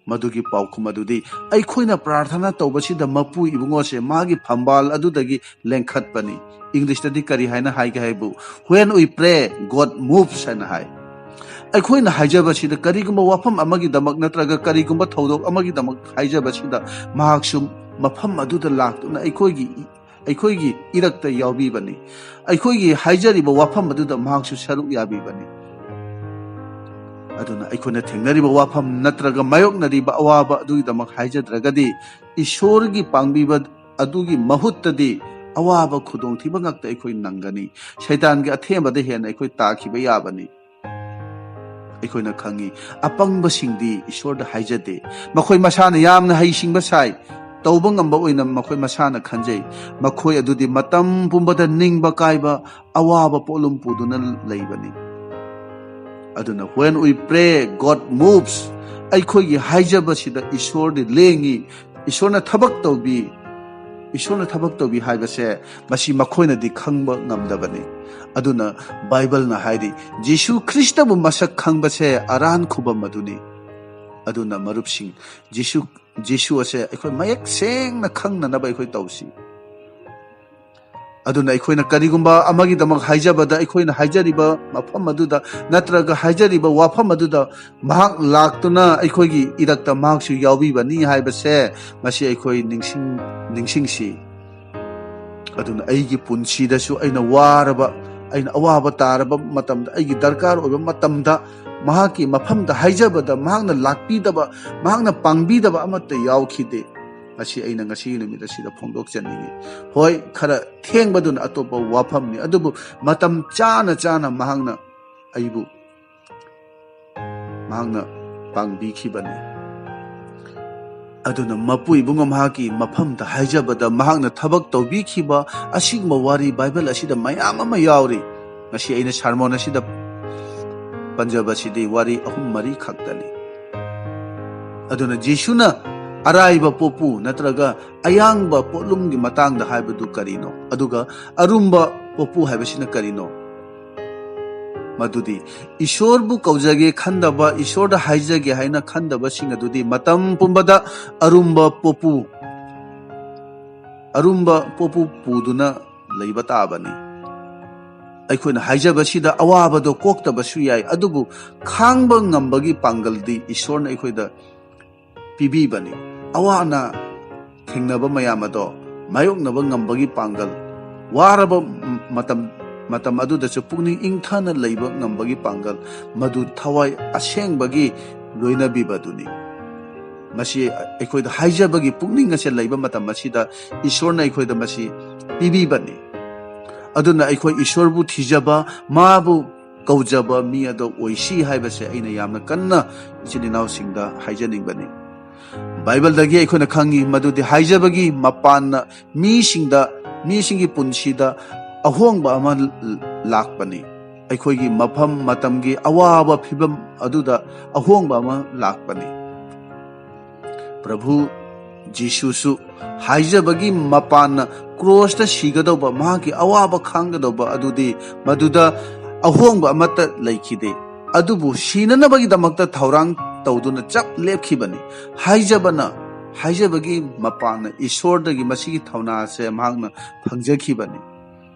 ꯃꯗꯨꯒꯤ ꯄꯥꯎꯈꯨꯝ ꯑꯗꯨꯗꯤ ꯑꯩꯈꯣꯏꯅ ꯄ꯭ꯔꯥꯔꯊꯅꯥ ꯇꯧꯕꯁꯤꯗ ꯃꯄꯨ ꯏꯕꯨꯡꯉꯣꯁꯦ ꯃꯥꯒꯤ ꯐꯝꯕꯥꯜ ꯑꯗꯨꯗꯒꯤ ꯂꯦꯡꯈꯠꯄꯅꯤ꯫ ꯏꯪꯂꯤꯁꯇꯗꯤ ꯀꯔꯤ ꯍꯥꯏꯅ ꯍꯥꯏꯒꯦ ꯍꯥꯏꯕꯨ, "When we pray, God moves" ꯍꯥꯏꯅ ꯍꯥꯏ꯫ ꯑꯩꯈꯣꯏꯅ ꯍꯥꯏꯖꯕꯁꯤꯗ, ꯀꯔꯤꯒꯨꯝꯕ ꯋꯥꯐꯝ ꯑꯃꯒꯤꯗꯃꯛ ꯅꯠꯇ꯭ꯔꯒ ꯀꯔꯤꯒꯨꯝꯕ ꯊꯧꯗꯣꯛ ꯑꯃꯒꯤꯗꯃꯛ ꯍꯥꯏꯖꯕꯁꯤꯗ, ꯃꯍꯥꯛꯁꯨ ꯃꯐꯝ ꯑꯗꯨꯗ ꯂꯥꯛꯇꯨꯅ ꯑꯩꯈꯣꯏꯒꯤ, ꯑꯩꯈꯣꯏꯒꯤ ꯏꯔꯛꯇ ꯌꯥꯎꯕꯤꯕꯅꯤ꯫ ꯑꯩꯈꯣꯏꯒꯤ ꯍꯥꯏꯖꯔꯤꯕ ꯋꯥꯐꯝ ꯑꯗꯨꯗ ꯃꯍꯥꯛꯁꯨ ꯁꯔꯨꯛ ꯌꯥꯕꯤꯕꯅꯤ꯫ ꯑꯗꯨꯅ ꯑꯩꯈꯣꯏꯅ ꯊꯦꯡꯅꯔꯤꯕ ꯋꯥꯐꯝ ꯅꯠꯇ꯭ꯔꯒ ꯃꯥꯌꯣꯛꯅꯔꯤꯕ ꯑꯋꯥꯕ ꯑꯗꯨꯒꯤꯗꯃꯛ ꯍꯥꯏꯖꯗ꯭ꯔꯒꯗꯤ, ꯏꯁꯣꯔꯒꯤ ꯄꯥꯡꯕꯤꯕ ꯑꯗꯨꯒꯤ ꯃꯍꯨꯠꯇꯗꯤ ꯑꯋꯥꯕ ꯈꯨꯗꯣꯡꯊꯤꯕ ꯉꯥꯛꯇ ꯑꯩꯈꯣꯏ ꯅꯪꯒꯅꯤ꯫ ꯁꯩꯇꯥꯟꯒꯤ ꯑꯊꯦꯝꯕꯗ ꯍꯦꯟꯅ ꯑꯩꯈꯣꯏ ꯇꯥꯈꯤꯕ ꯌꯥꯕꯅꯤ꯫ ꯑꯩꯈꯣꯏꯅ ꯈꯪꯉꯤ, ꯑꯄꯪꯕꯁꯤꯡꯗꯤ ꯏꯁꯣꯔꯗ ꯍꯥꯏꯖꯗꯦ꯫ ꯃꯈꯣꯏ ꯃꯁꯥꯅ ꯌꯥꯝꯅ ꯍꯩꯁꯤꯡꯕ ꯁꯥꯏ, ꯇꯧꯕ ꯉꯝꯕ ꯑꯣꯏꯅ ꯃꯈꯣꯏ ꯃꯁꯥꯅ ꯈꯟꯖꯩ꯫ ꯃꯈꯣꯏ ꯑꯗꯨꯗꯤ ꯃꯇꯝ ꯄꯨꯝꯕꯗ ꯅꯤꯡꯕ ꯀꯥꯏꯕ, ꯑꯋꯥꯕ ꯄꯣꯠꯂꯨꯝ ꯄꯨꯗꯨꯅ ꯂꯩꯕꯅꯤ꯫ ꯑꯗꯨꯅ when we pray, God moves꯫ ꯑꯩꯈꯣꯏꯒꯤ ꯍꯥꯏꯖꯕꯁꯤꯗ ꯏꯁꯣꯔꯗꯤ ꯂꯦꯡꯉꯤ, ꯏꯁꯣꯔꯅ ꯊꯕꯛ ꯇꯧꯕꯤ꯫ ꯏꯁꯣꯔꯅ ꯊꯕꯛ ꯇꯧꯕꯤ ꯍꯥꯏꯕꯁꯦ ꯃꯁꯤ ꯃꯈꯣꯏꯅꯗꯤ ꯈꯪꯕ ꯉꯝꯗꯕꯅꯤ꯫ ꯑꯗꯨꯅ ꯕꯥꯏꯕꯜꯅ ꯍꯥꯏꯔꯤ, ꯖꯤꯁꯨ ꯈ꯭ꯔꯤꯁꯇꯕꯨ ꯃꯁꯛ ꯈꯪꯕꯁꯦ ꯑꯔꯥꯟ ꯈꯨꯕꯝ ꯑꯗꯨꯅꯤ꯫ ꯑꯗꯨꯅ ꯃꯔꯨꯞꯁꯤꯡ, ꯖꯤꯁꯨ, ꯖꯤꯁꯨ ꯑꯁꯦ ꯑꯩꯈꯣꯏ ꯃꯌꯦꯛ ꯁꯦꯡꯅ ꯈꯪꯅꯅꯕ ꯑꯩꯈꯣꯏ ꯇꯧꯁꯤ꯫ ꯑꯗꯨꯅ ꯑꯩꯈꯣꯏꯅ ꯀꯔꯤꯒꯨꯝꯕ ꯑꯃꯒꯤꯗꯃꯛ ꯍꯥꯏꯖꯕꯗ, ꯑꯩꯈꯣꯏꯅ ꯍꯥꯏꯖꯔꯤꯕ ꯃꯐꯝ ꯑꯗꯨꯗ ꯅꯠꯇ꯭ꯔꯒ ꯍꯥꯏꯖꯔꯤꯕ ꯋꯥꯐꯝ ꯑꯗꯨꯗ ꯃꯍꯥꯛ ꯂꯥꯛꯇꯨꯅ ꯑꯩꯈꯣꯏꯒꯤ ꯏꯔꯛꯇ ꯃꯍꯥꯛꯁꯨ ꯌꯥꯎꯕꯤꯕꯅꯤ ꯍꯥꯏꯕꯁꯦ ꯃꯁꯤ ꯑꯩꯈꯣꯏ ꯅꯤꯡꯁꯤꯡ-, ꯅꯤꯡꯁꯤꯡꯁꯤ꯫ ꯑꯗꯨꯅ ꯑꯩꯒꯤ ꯄꯨꯟꯁꯤꯗꯁꯨ ꯑꯩꯅ ꯋꯥꯔꯕ, ꯑꯩꯅ ꯑꯋꯥꯕ ꯇꯥꯔꯕ ꯃꯇꯝꯗ, ꯑꯩꯒꯤ ꯗꯔꯀꯥꯔ ꯑꯣꯏꯕ ꯃꯇꯝꯗ ꯃꯍꯥꯛꯀꯤ ꯃꯐꯝꯗ ꯍꯥꯏꯖꯕꯗ ꯃꯍꯥꯛꯅ ꯂꯥꯛꯄꯤꯗꯕ, ꯃꯍꯥꯛꯅ ꯄꯥꯡꯕꯤꯗꯕ ꯑꯃꯠꯇ ꯌꯥꯎꯈꯤꯗꯦ꯫ ꯃꯁꯤ ꯑꯩꯅ ꯉꯁꯤꯒꯤ ꯅꯨꯃꯤꯠ ꯑꯁꯤꯗ ꯐꯣꯡꯗꯣꯛꯆꯅꯤꯡꯏ꯫ ꯍꯣꯏ, ꯈꯔ ꯊꯦꯡꯕꯗꯨꯅ ꯑꯇꯣꯞꯄ ꯋꯥꯐꯝꯅꯤ, ꯑꯗꯨꯕꯨ ꯃꯇꯝ ꯆꯥꯅ ꯆꯥꯅ ꯃꯍꯥꯛꯅ ꯑꯩꯕꯨ, ꯃꯍꯥꯛꯅ ꯄꯥꯡꯕꯤꯈꯤꯕꯅꯤ꯫ ꯑꯗꯨꯅ ꯃꯄꯨ ꯏꯕꯨꯡꯉꯣ ꯃꯍꯥꯛꯀꯤ ꯃꯐꯝꯗ ꯍꯥꯏꯖꯕꯗ ꯃꯍꯥꯛꯅ ꯊꯕꯛ ꯇꯧꯕꯤꯈꯤꯕ ꯑꯁꯤꯒꯨꯝꯕ ꯋꯥꯔꯤ ꯕꯥꯏꯕꯜ ꯑꯁꯤꯗ ꯃꯌꯥꯝ ꯑꯃ ꯌꯥꯎꯔꯤ꯫ ꯉꯁꯤ ꯑꯩꯅ ꯁꯥꯔꯃꯣꯟ ꯑꯁꯤꯗ ꯄꯟꯖꯕꯁꯤꯗꯤ ꯋꯥꯔꯤ ꯑꯍꯨꯝ ꯃꯔꯤ ꯈꯛꯇꯅꯤ꯫ ꯑꯗꯨꯅ ꯖꯤꯁꯨꯅ ꯑꯔꯥꯏꯕ ꯄꯣꯠꯄꯨ ꯅꯠꯇ꯭ꯔꯒ ꯑꯌꯥꯡꯕ ꯄꯣꯠꯂꯨꯝꯒꯤ ꯃꯇꯥꯡꯗ ꯍꯥꯏꯕꯗꯨ ꯀꯔꯤꯅꯣ? ꯑꯗꯨꯒ ꯑꯔꯨꯝꯕ ꯄꯣꯠꯄꯨ ꯍꯥꯏꯕꯁꯤꯅ ꯀꯔꯤꯅꯣ? ꯃꯗꯨꯗꯤ ꯏꯁꯣꯔꯕꯨ ꯀꯧꯖꯒꯦ ꯈꯟꯗꯕ, ꯏꯁꯣꯔꯗ ꯍꯥꯏꯖꯒꯦ ꯍꯥꯏꯅ ꯈꯟꯗꯕꯁꯤꯡ ꯑꯗꯨꯗꯤ ꯃꯇꯝ ꯄꯨꯝꯕꯗ ꯑꯔꯨꯝꯕ ꯄꯣꯠꯄꯨ, ꯑꯔꯨꯝꯕ ꯄꯣꯠꯄꯨ ꯄꯨꯗꯨꯅ ꯂꯩꯕ ꯇꯥꯕꯅꯤ꯫ ꯑꯩꯈꯣꯏꯅ ꯍꯥꯏꯖꯕꯁꯤꯗ ꯑꯋꯥꯕꯗꯣ ꯀꯣꯛꯇꯕꯁꯨ ꯌꯥꯏ, ꯑꯗꯨꯕꯨ ꯈꯥꯡꯕ ꯉꯝꯕꯒꯤ ꯄꯥꯡꯒꯜꯗꯤ ꯏꯁꯣꯔꯅ ꯑꯩꯈꯣꯏꯗ ꯄꯤꯕꯤꯕꯅꯤ꯫ ꯑꯋꯥ ꯑꯅꯥ ꯊꯦꯡꯅꯕ ꯃꯌꯥꯝ ꯑꯗꯣ ꯃꯥꯌꯣꯛꯅꯕ ꯉꯝꯕꯒꯤ ꯄꯥꯡꯒꯜ, ꯋꯥꯔꯕ ꯃꯇꯝ, ꯃꯇꯝ ꯑꯗꯨꯗꯁꯨ ꯄꯨꯛꯅꯤꯡ ꯏꯪꯊꯅ ꯂꯩꯕ ꯉꯝꯕꯒꯤ ꯄꯥꯡꯒꯜ, ꯃꯗꯨ ꯊꯋꯥꯏ ꯑꯁꯦꯡꯕꯒꯤ ꯂꯣꯏꯅꯕꯤꯕꯗꯨꯅꯤ꯫ ꯃꯁꯤ ꯑꯩꯈꯣꯏꯗ ꯍꯥꯏꯖꯕꯒꯤ ꯄꯨꯛꯅꯤꯡ ꯑꯁꯦ ꯂꯩꯕ ꯃꯇꯝ ꯑꯁꯤꯗ ꯏꯁꯣꯔꯅ ꯑꯩꯈꯣꯏꯗ ꯃꯁꯤ ꯄꯤꯕꯤꯕꯅꯤ꯫ ꯑꯗꯨꯅ ꯑꯩꯈꯣꯏ ꯏꯁꯣꯔꯕꯨ ꯊꯤꯖꯕ, ꯃꯥꯕꯨ ꯀꯧꯖꯕ ꯃꯤ ꯑꯗꯣ ꯑꯣꯏꯁꯤ ꯍꯥꯏꯕꯁꯦ ꯑꯩꯅ ꯌꯥꯝꯅ ꯀꯟꯅ ꯏꯆꯤꯟ ꯏꯅꯥꯎꯁꯤꯡꯗ ꯍꯥꯏꯖꯅꯤꯡꯕꯅꯤ꯫ ꯕꯥꯏꯕꯜꯗꯒꯤ ꯑꯩꯈꯣꯏꯅ ꯈꯪꯉꯤ ꯃꯗꯨꯗꯤ ꯍꯥꯏꯖꯕꯒꯤ ꯃꯄꯥꯟꯅ ꯃꯤꯁꯤꯡꯗ, ꯃꯤꯁꯤꯡꯒꯤ ꯄꯨꯟꯁꯤꯗ ꯑꯍꯣꯡꯕ ꯑꯃ ꯂꯥꯛꯄꯅꯤ꯫ ꯑꯩꯈꯣꯏꯒꯤ ꯃꯐꯝ ꯃꯇꯝꯒꯤ ꯑꯋꯥꯕ ꯐꯤꯕꯝ ꯑꯗꯨꯗ ꯑꯍꯣꯡꯕ ꯑꯃ ꯂꯥꯛꯄꯅꯤ꯫ ꯄ꯭ꯔꯚꯨ ꯖꯤꯁꯨꯁꯨ ꯍꯥꯏꯖꯕꯒꯤ ꯃꯄꯥꯟꯅ ꯀ꯭ꯔꯣꯁꯇ ꯁꯤꯒꯗꯧꯕ, ꯃꯍꯥꯛꯀꯤ ꯑꯋꯥꯕ ꯈꯥꯡꯒꯗꯧꯕ ꯑꯗꯨꯗꯤ ꯃꯗꯨꯗ ꯑꯍꯣꯡꯕ ꯑꯃꯠꯇ ꯂꯩꯈꯤꯗꯦ꯫ ꯑꯗꯨꯕꯨ ꯁꯤꯅꯅꯕꯒꯤꯗꯃꯛꯇ ꯊꯧꯔꯥꯡ ꯇꯧꯗꯨꯅ ꯆꯞ ꯂꯦꯞꯈꯤꯕꯅꯤ꯫ ꯍꯥꯏꯖꯕꯅ, ꯍꯥꯏꯖꯕꯒꯤ ꯃꯄꯥꯟꯅ ꯏꯁꯣꯔꯗꯒꯤ ꯃꯁꯤꯒꯤ ꯊꯧꯅꯥꯁꯦ ꯃꯍꯥꯛꯅ ꯐꯪꯖꯈꯤꯕꯅꯤ꯫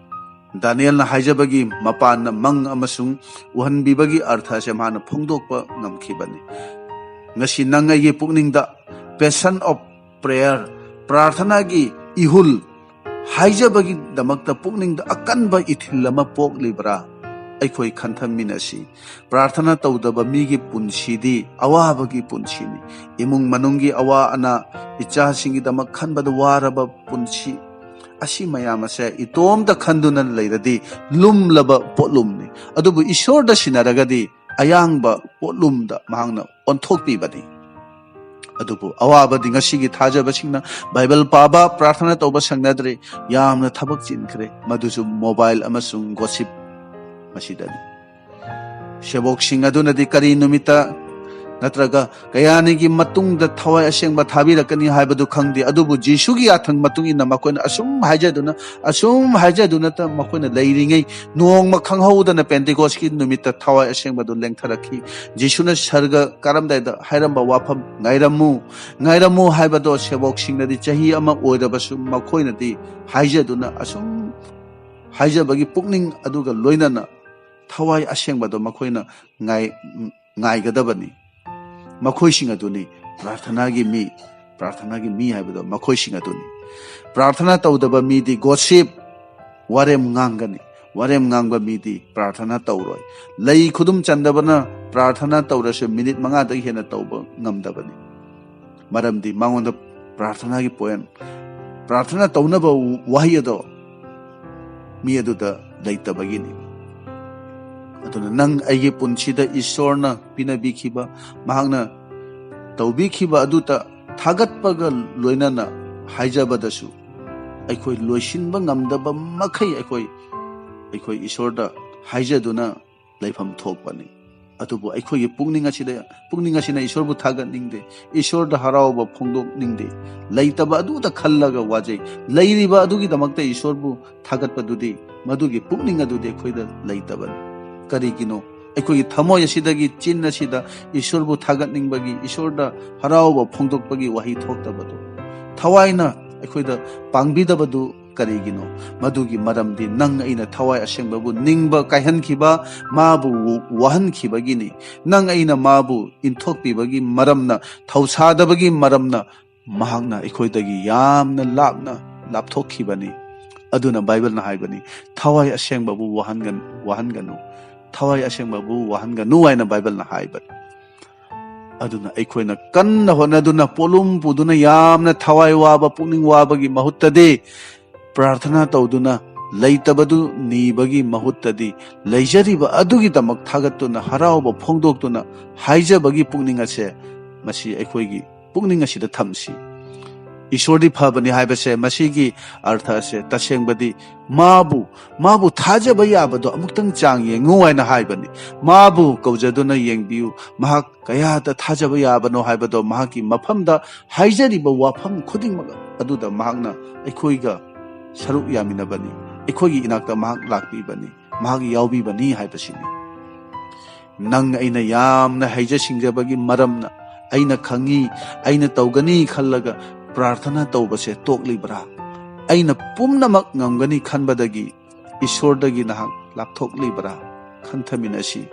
ꯗꯥꯅꯤꯌꯦꯜꯅ ꯍꯥꯏꯖꯕꯒꯤ ꯃꯄꯥꯟꯅ ꯃꯪ ꯑꯃꯁꯨꯡ ꯎꯍꯟꯕꯤꯕꯒꯤ ꯑꯔꯊ ꯑꯁꯦ ꯃꯍꯥꯛꯅ ꯐꯣꯡꯗꯣꯛꯄ ꯉꯝꯈꯤꯕꯅꯤ꯫ ꯉꯁꯤ ꯅꯪ ꯑꯩꯒꯤ ꯄꯨꯛꯅꯤꯡꯗ passion of prayer, ꯄ꯭ꯔꯥꯔꯊꯅꯥꯒꯤ ꯏꯍꯨꯜ ꯍꯥꯏꯖꯕꯒꯤꯗꯃꯛꯇ ꯄꯨꯛꯅꯤꯡꯗ ꯑꯀꯟꯕ ꯏꯊꯤꯜ ꯑꯃ ꯄꯣꯛꯂꯤꯕ꯭ꯔꯥ? ꯑꯩꯈꯣꯏ ꯈꯟꯊꯃꯤꯟꯅꯁꯤ꯫ ꯄ꯭ꯔꯥꯔꯊꯅꯥ ꯇꯧꯗꯕ ꯃꯤꯒꯤ ꯄꯨꯟꯁꯤꯗꯤ ꯑꯋꯥꯕꯒꯤ ꯄꯨꯟꯁꯤꯅꯤ꯫ ꯏꯃꯨꯡ ꯃꯅꯨꯡꯒꯤ ꯑꯋꯥ ꯑꯅꯥ, ꯏꯆꯥꯁꯤꯡꯒꯤꯗꯃꯛ ꯈꯟꯕꯗ ꯋꯥꯔꯕ ꯄꯨꯟꯁꯤ, ꯑꯁꯤ ꯃꯌꯥꯝ ꯑꯁꯦ ꯏꯇꯣꯝꯇ ꯈꯟꯗꯨꯅ ꯂꯩꯔꯗꯤ ꯂꯨꯝꯂꯕ ꯄꯣꯠꯂꯨꯝꯅꯤ꯫ ꯑꯗꯨꯕꯨ ꯏꯁꯣꯔꯗ ꯁꯤꯟꯅꯔꯒꯗꯤ ꯑꯌꯥꯡꯕ ꯄꯣꯠꯂꯨꯝꯗ ꯃꯍꯥꯛꯅ ꯑꯣꯟꯊꯣꯛꯄꯤꯕꯅꯤ꯫ ꯑꯗꯨꯕꯨ ꯑꯋꯥꯕꯗꯤ ꯉꯁꯤꯒꯤ ꯊꯥꯖꯕꯁꯤꯡꯅ ꯕꯥꯏꯕꯜ ꯄꯥꯕ, ꯄ꯭ꯔꯥꯔꯊꯅꯥ ꯇꯧꯕ ꯁꯪꯅꯗ꯭ꯔꯦ, ꯌꯥꯝꯅ ꯊꯕꯛ ꯆꯤꯟꯈ꯭ꯔꯦ, ꯃꯗꯨꯁꯨ ꯃꯣꯕꯥꯏꯜ ꯑꯃꯁꯨꯡ ꯒꯣꯁꯤꯞ ꯃꯁꯤꯗꯅꯤ꯫ ꯁꯦꯕꯣꯛꯁꯤꯡ ꯑꯗꯨꯅꯗꯤ ꯀꯔꯤ ꯅꯨꯃꯤꯠꯇ ꯅꯠꯇ꯭ꯔꯒ ꯀꯌꯥꯅꯤꯒꯤ ꯃꯇꯨꯡꯗ ꯊꯋꯥꯏ ꯑꯁꯦꯡꯕ ꯊꯥꯕꯤꯔꯛꯀꯅꯤ ꯍꯥꯏꯕꯗꯨ ꯈꯪꯗꯦ, ꯑꯗꯨꯕꯨ ꯖꯤꯁꯨꯒꯤ ꯌꯥꯊꯪ ꯃꯇꯨꯡ ꯏꯟꯅ ꯃꯈꯣꯏꯅ ꯑꯁꯨꯝ ꯍꯥꯏꯖꯗꯨꯅ, ꯑꯁꯨꯝ ꯍꯥꯏꯖꯗꯨꯅꯇ ꯃꯈꯣꯏꯅ ꯂꯩꯔꯤꯉꯩ, ꯅꯣꯡꯃ ꯈꯪꯍꯧꯗꯅ ꯄꯦꯟꯇꯤꯀꯣꯁꯀꯤ ꯅꯨꯃꯤꯠꯇ ꯊꯋꯥꯏ ꯑꯁꯦꯡꯕꯗꯨ ꯂꯦꯡꯊꯔꯛꯈꯤ꯫ ꯖꯤꯁꯨꯅ ꯁꯔꯒ ꯀꯥꯔꯝꯗꯥꯏꯗ ꯍꯥꯏꯔꯝꯕ ꯋꯥꯐꯝ, "ꯉꯥꯏꯔꯝꯃꯨ, ꯉꯥꯏꯔꯝꯃꯨ" ꯍꯥꯏꯕꯗꯣ ꯁꯦꯕꯣꯛꯁꯤꯡꯅꯗꯤ ꯆꯍꯤ ꯑꯃ ꯑꯣꯏꯔꯕꯁꯨ ꯃꯈꯣꯏꯅꯗꯤ ꯍꯥꯏꯖꯗꯨꯅ ꯑꯁꯨꯝ ꯍꯥꯏꯖꯕꯒꯤ ꯄꯨꯛꯅꯤꯡ ꯑꯗꯨꯒ ꯂꯣꯏꯅꯅ ꯊꯋꯥꯏ ꯑꯁꯦꯡꯕꯗꯣ ꯃꯈꯣꯏꯅ ꯉꯥꯏ-, ꯉꯥꯏꯒꯗꯕꯅꯤ꯫ ꯃꯈꯣꯏꯁꯤꯡ ꯑꯗꯨꯅꯤ ꯄ꯭ꯔꯥꯔꯊꯅꯥꯒꯤ ꯃꯤ, ꯄ꯭ꯔꯥꯔꯊꯅꯥꯒꯤ ꯃꯤ ꯍꯥꯏꯕꯗꯣ ꯃꯈꯣꯏꯁꯤꯡ ꯑꯗꯨꯅꯤ꯫ ꯄ꯭ꯔꯥꯔꯊꯅꯥ ꯇꯧꯗꯕ ꯃꯤꯗꯤ gossip, ꯋꯥꯔꯦꯝ ꯉꯥꯡꯒꯅꯤ꯫ ꯋꯥꯔꯦꯝ ꯉꯥꯡꯕ ꯃꯤꯗꯤ ꯄ꯭ꯔꯥꯔꯊꯅꯥ ꯇꯧꯔꯣꯏ꯫ ꯂꯩ ꯈꯨꯗꯨꯝ ꯆꯟꯗꯕꯅ ꯄ꯭ꯔꯥꯔꯊꯅꯥ ꯇꯧꯔꯁꯨ ꯃꯤꯅꯤꯠ ꯃꯉꯥꯗꯒꯤ ꯍꯦꯟꯅ ꯇꯧꯕ ꯉꯝꯗꯕꯅꯤ꯫ ꯃꯔꯝꯗꯤ ꯃꯉꯣꯟꯗ ꯄ꯭ꯔꯥꯔꯊꯅꯥꯒꯤ point, ꯄ꯭ꯔꯥꯔꯊꯅꯥ ꯇꯧꯅꯕ ꯋꯥꯍꯩ ꯑꯗꯣ ꯃꯤ ꯑꯗꯨꯗ ꯂꯩꯇꯕꯒꯤꯅꯤ꯫ ꯑꯗꯨꯅ ꯅꯪ ꯑꯩꯒꯤ ꯄꯨꯟꯁꯤꯗ ꯏꯁꯣꯔꯅ ꯄꯤꯅꯕꯤꯈꯤꯕ, ꯃꯍꯥꯛꯅ ꯇꯧꯕꯤꯈꯤꯕ ꯑꯗꯨꯇ ꯊꯥꯒꯠꯄꯒ ꯂꯣꯏꯅꯅ ꯍꯥꯏꯖꯕꯗꯁꯨ ꯑꯩꯈꯣꯏ ꯂꯣꯏꯁꯤꯟꯕ ꯉꯝꯗꯕ ꯃꯈꯩ ꯑꯩꯈꯣꯏ, ꯑꯩꯈꯣꯏ ꯏꯁꯣꯔꯗ ꯍꯥꯏꯖꯗꯨꯅ ꯂꯩꯐꯝ ꯊꯣꯛꯄꯅꯤ꯫ ꯑꯗꯨꯕꯨ ꯑꯩꯈꯣꯏꯒꯤ ꯄꯨꯛꯅꯤꯡ ꯑꯁꯤꯗ, ꯄꯨꯛꯅꯤꯡ ꯑꯁꯤꯅ ꯏꯁꯣꯔꯕꯨ ꯊꯥꯒꯠꯅꯤꯡꯗꯦ, ꯏꯁꯣꯔꯗ ꯍꯔꯥꯎꯕ ꯐꯣꯡꯗꯣꯛꯅꯤꯡꯗꯦ, ꯂꯩꯇꯕ ꯑꯗꯨꯗ ꯈꯜꯂꯒ ꯋꯥꯖꯩ꯫ ꯂꯩꯔꯤꯕ ꯑꯗꯨꯒꯤꯗꯃꯛꯇ ꯏꯁꯣꯔꯕꯨ ꯊꯥꯒꯠꯄꯗꯨꯗꯤ, ꯃꯗꯨꯒꯤ ꯄꯨꯛꯅꯤꯡ ꯑꯗꯨꯗꯤ ꯑꯩꯈꯣꯏꯗ ꯂꯩꯇꯕꯅꯤ꯫ ꯀꯔꯤꯒꯤꯅꯣ? ꯑꯩꯈꯣꯏꯒꯤ ꯊꯃꯣꯏ ꯑꯁꯤꯗꯒꯤ ꯆꯤꯟ ꯑꯁꯤꯗ ꯏꯁꯣꯔꯕꯨ ꯊꯥꯒꯠꯅꯤꯡꯕꯒꯤ, ꯏꯁꯣꯔꯗ ꯍꯔꯥꯎꯕ ꯐꯣꯡꯗꯣꯛꯄꯒꯤ ꯋꯥꯍꯩ ꯊꯣꯛꯇꯕꯗꯨ, ꯊꯋꯥꯏꯅ ꯑꯩꯈꯣꯏꯗ ꯄꯥꯡꯕꯤꯗꯕꯗꯨ ꯀꯔꯤꯒꯤꯅꯣ? ꯃꯗꯨꯒꯤ ꯃꯔꯝꯗꯤ ꯅꯪ ꯑꯩꯅ ꯊꯋꯥꯏ ꯑꯁꯦꯡꯕꯕꯨ ꯅꯤꯡꯕ ꯀꯥꯏꯍꯟꯈꯤꯕ, ꯃꯥꯕꯨ ꯋꯥꯍꯟꯈꯤꯕꯒꯤꯅꯤ꯫ ꯅꯪ ꯑꯩꯅ ꯃꯥꯕꯨ ꯏꯟꯊꯣꯛꯄꯤꯕꯒꯤ ꯃꯔꯝꯅ, ꯊꯧꯁꯥꯗꯕꯒꯤ ꯃꯔꯝꯅ ꯃꯍꯥꯛꯅ ꯑꯩꯈꯣꯏꯗꯒꯤ ꯌꯥꯝꯅ ꯂꯥꯞꯅ ꯂꯥꯞꯊꯣꯛꯈꯤꯕꯅꯤ꯫ ꯑꯗꯨꯅ ꯕꯥꯏꯕꯜꯅ ꯍꯥꯏꯕꯅꯤ, "ꯊꯋꯥꯏ ꯑꯁꯦꯡꯕꯕꯨ ꯋꯥꯍꯟꯒꯅꯨ, ꯋꯥꯍꯟꯒꯅꯨ, ꯊꯋꯥꯏ ꯑꯁꯦꯡꯕꯕꯨ ꯋꯥꯍꯟꯒꯅꯨ" ꯍꯥꯏꯅ ꯕꯥꯏꯕꯜꯅ ꯍꯥꯏꯕꯅꯤ꯫ ꯑꯗꯨꯅ ꯑꯩꯈꯣꯏꯅ ꯀꯟꯅ ꯍꯣꯠꯅꯗꯨꯅ, ꯄꯣꯠꯂꯨꯝ ꯄꯨꯗꯨꯅ, ꯌꯥꯝꯅ ꯊꯋꯥꯏ ꯋꯥꯕ, ꯄꯨꯛꯅꯤꯡ ꯋꯥꯕꯒꯤ ꯃꯍꯨꯠꯇꯗꯤ, ꯄ꯭ꯔꯥꯔꯊꯅꯥ ꯇꯧꯗꯨꯅ ꯂꯩꯇꯕꯗꯨ ꯅꯤꯕꯒꯤ ꯃꯍꯨꯠꯇꯗꯤ, ꯂꯩꯖꯔꯤꯕ ꯑꯗꯨꯒꯤꯗꯃꯛ ꯊꯥꯒꯠꯇꯨꯅ, ꯍꯔꯥꯎꯕ ꯐꯣꯡꯗꯣꯛꯇꯨꯅ ꯍꯥꯏꯖꯕꯒꯤ ꯄꯨꯛꯅꯤꯡ ꯑꯁꯦ, ꯃꯁꯤ ꯑꯩꯈꯣꯏꯒꯤ ꯄꯨꯛꯅꯤꯡ ꯑꯁꯤꯗ ꯊꯝꯁꯤ꯫ ꯏꯁꯣꯔꯗꯤ ꯐꯕꯅꯤ ꯍꯥꯏꯕꯁꯦ, ꯃꯁꯤꯒꯤ ꯑꯔꯊ ꯑꯁꯦ ꯇꯁꯦꯡꯕꯗꯤ ꯃꯥꯕꯨ, ꯃꯥꯕꯨ ꯊꯥꯖꯕ ꯌꯥꯕꯗꯣ ꯑꯃꯨꯛꯇꯪ ꯆꯥꯡ ꯌꯦꯡꯉꯨ ꯍꯥꯏꯅ ꯍꯥꯏꯕꯅꯤ꯫ ꯃꯥꯕꯨ ꯀꯧꯖꯗꯨꯅ ꯌꯦꯡꯕꯤꯌꯨ, ꯃꯍꯥꯛ ꯀꯌꯥꯗ ꯊꯥꯖꯕ ꯌꯥꯕꯅꯣ ꯍꯥꯏꯕꯗꯣ ꯃꯍꯥꯛꯀꯤ ꯃꯐꯝꯗ ꯍꯥꯏꯖꯔꯤꯕ ꯋꯥꯐꯝ ꯈꯨꯗꯤꯡꯃꯛ ꯑꯗꯨꯗ ꯃꯍꯥꯛꯅ ꯑꯩꯈꯣꯏꯒ ꯁꯔꯨꯛ ꯌꯥꯃꯤꯟꯅꯕꯅꯤ, ꯑꯩꯈꯣꯏꯒꯤ ꯏꯅꯥꯛꯇ ꯃꯍꯥꯛ ꯂꯥꯛꯄꯤꯕꯅꯤ, ꯃꯍꯥꯛ ꯌꯥꯎꯕꯤꯕꯅꯤ ꯍꯥꯏꯕꯁꯤꯅꯤ꯫ ꯅꯪ ꯑꯩꯅ ꯌꯥꯝꯅ ꯍꯩꯖ ꯁꯤꯡꯖꯕꯒꯤ ꯃꯔꯝꯅ, ꯑꯩꯅ ꯈꯪꯉꯤ, ꯑꯩꯅ ꯇꯧꯒꯅꯤ ꯈꯜꯂꯒ ꯄ꯭ꯔꯥꯔꯊꯅꯥ ꯇꯧꯕꯁꯦ ꯇꯣꯛꯂꯤꯕ꯭ꯔꯥ? ꯑꯩꯅ ꯄꯨꯝꯅꯃꯛ ꯉꯝꯒꯅꯤ ꯈꯟꯕꯗꯒꯤ ꯏꯁꯣꯔꯗꯒꯤ ꯅꯍꯥꯛ ꯂꯥꯞꯊꯣꯛꯂꯤꯕ꯭ꯔꯥ? ꯈꯟꯊꯃꯤꯟꯅꯁꯤ꯫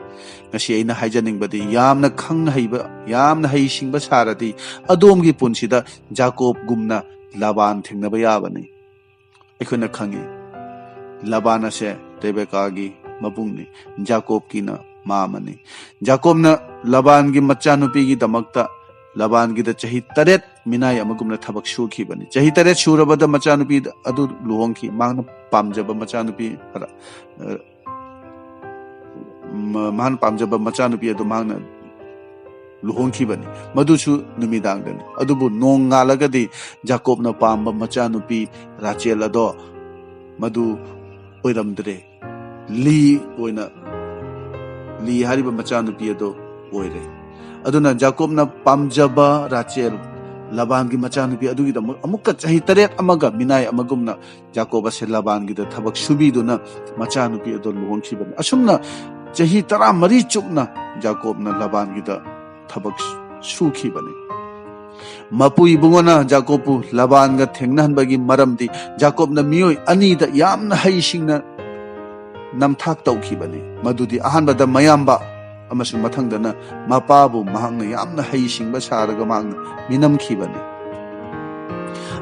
ꯉꯁꯤ ꯑꯩꯅ ꯍꯥꯏꯖꯅꯤꯡꯕꯗꯤ, ꯌꯥꯝꯅ ꯈꯪ ꯍꯩꯕ, ꯌꯥꯝꯅ ꯍꯩꯁꯤꯡꯕ ꯁꯥꯔꯗꯤ, ꯑꯗꯣꯝꯒꯤ ꯄꯨꯟꯁꯤꯗ ꯖꯥꯀꯣꯕꯒꯨꯝꯅ ꯂꯥꯕꯥꯟ ꯊꯦꯡꯅꯕ ꯌꯥꯕꯅꯤ꯫ ꯑꯩꯈꯣꯏꯅ ꯈꯪꯉꯤ, ꯂꯥꯕꯥꯟ ꯑꯁꯦ ꯔꯦꯕꯦꯀꯥꯒꯤ ꯃꯕꯨꯡꯅꯤ, ꯖꯥꯀꯣꯕꯀꯤꯅ ꯃꯥꯃꯅꯤ꯫ ꯖꯥꯀꯣꯕꯅ ꯂꯥꯕꯥꯟꯒꯤ ꯃꯆꯥꯅꯨꯄꯤꯒꯤꯗꯃꯛꯇ, ꯂꯥꯕꯥꯟꯒꯤꯗ ꯆꯍꯤ ꯇꯔꯦꯠ ꯃꯤꯅꯥꯏ ꯑꯃꯒꯨꯝꯅ ꯊꯕꯛ ꯁꯨꯈꯤꯕꯅꯤ꯫ ꯆꯍꯤ ꯇꯔꯦꯠ ꯁꯨꯔꯕꯗ ꯃꯆꯥꯅꯨꯄꯤ ꯑꯗꯨ ꯂꯨꯍꯣꯡꯈꯤ꯫ ꯃꯍꯥꯛꯅ ꯄꯥꯝꯖꯕ ꯃꯆꯥꯅꯨꯄꯤ, ꯑ, ꯃ-, ꯃꯍꯥꯛꯅ ꯄꯥꯝꯖꯕ ꯃꯆꯥꯅꯨꯄꯤ ꯑꯗꯨ ꯃꯍꯥꯛꯅ ꯂꯨꯍꯣꯡꯈꯤꯕꯅꯤ꯫ ꯃꯗꯨꯁꯨ ꯅꯨꯃꯤꯗꯥꯡꯗꯅꯤ꯫ ꯑꯗꯨꯕꯨ ꯅꯣꯡꯉꯥꯜꯂꯒꯗꯤ ꯖꯥꯀꯣꯕꯅ ꯄꯥꯝꯕ ꯃꯆꯥꯅꯨꯄꯤ ꯔꯥꯆꯦꯜ ꯑꯗꯣ ꯃꯗꯨ ꯑꯣꯏꯔꯝꯗ꯭ꯔꯦ꯫ ꯂꯤ ꯑꯣꯏꯅ, ꯂꯤ ꯍꯥꯏꯔꯤꯕ ꯃꯆꯥꯅꯨꯄꯤ ꯑꯗꯣ ꯑꯣꯏꯔꯦ꯫ ꯑꯗꯨꯅ ꯖꯥꯀꯣꯕꯅ ꯄꯥꯝꯖꯕ ꯔꯥꯆꯦꯜ, ꯂꯥꯕꯥꯟꯒꯤ ꯃꯆꯥꯅꯨꯄꯤ ꯑꯗꯨꯒꯤꯗꯃꯛ ꯑꯃꯨꯛꯀ ꯆꯍꯤ ꯇꯔꯦꯠ ꯑꯃꯒ ꯃꯤꯅꯥꯏ ꯑꯃꯒꯨꯝꯅ ꯖꯥꯀꯣꯕ ꯑꯁꯦ ꯂꯥꯕꯥꯟꯒꯤꯗ ꯊꯕꯛ ꯁꯨꯕꯤꯗꯨꯅ ꯃꯆꯥꯅꯨꯄꯤ ꯑꯗꯣ ꯂꯨꯍꯣꯡꯈꯤꯕꯅꯤ꯫ ꯑꯁꯨꯝꯅ ꯆꯍꯤ ꯇꯔꯥꯃꯔꯤ ꯆꯨꯞꯅ ꯖꯥꯀꯣꯕꯅ ꯂꯥꯕꯥꯟꯒꯤꯗ ꯊꯕꯛ ꯁꯨꯈꯤꯕꯅꯤ꯫ ꯃꯄꯨ ꯏꯕꯨꯡꯉꯣꯅ ꯖꯥꯀꯣꯕꯄꯨ ꯂꯥꯕꯥꯟꯒ ꯊꯦꯡꯅꯍꯟꯕꯒꯤ ꯃꯔꯝꯗꯤ, ꯖꯥꯀꯣꯕꯅ ꯃꯤꯑꯣꯏ ꯑꯅꯤꯗ ꯌꯥꯝꯅ ꯍꯩꯁꯤꯡꯅ ꯅꯝꯊꯥꯛ ꯇꯧꯈꯤꯕꯅꯤ꯫ ꯃꯗꯨꯗꯤ, ꯑꯍꯥꯟꯕꯗ ꯃꯌꯥꯝꯕ ꯑꯃꯁꯨꯡ ꯃꯊꯪꯗꯅ ꯃꯄꯥꯕꯨ ꯃꯍꯥꯛꯅ ꯌꯥꯝꯅ ꯍꯩꯁꯤꯡꯕ ꯁꯥꯔꯒ ꯃꯍꯥꯛꯅ ꯃꯤꯅꯝꯈꯤꯕꯅꯤ꯫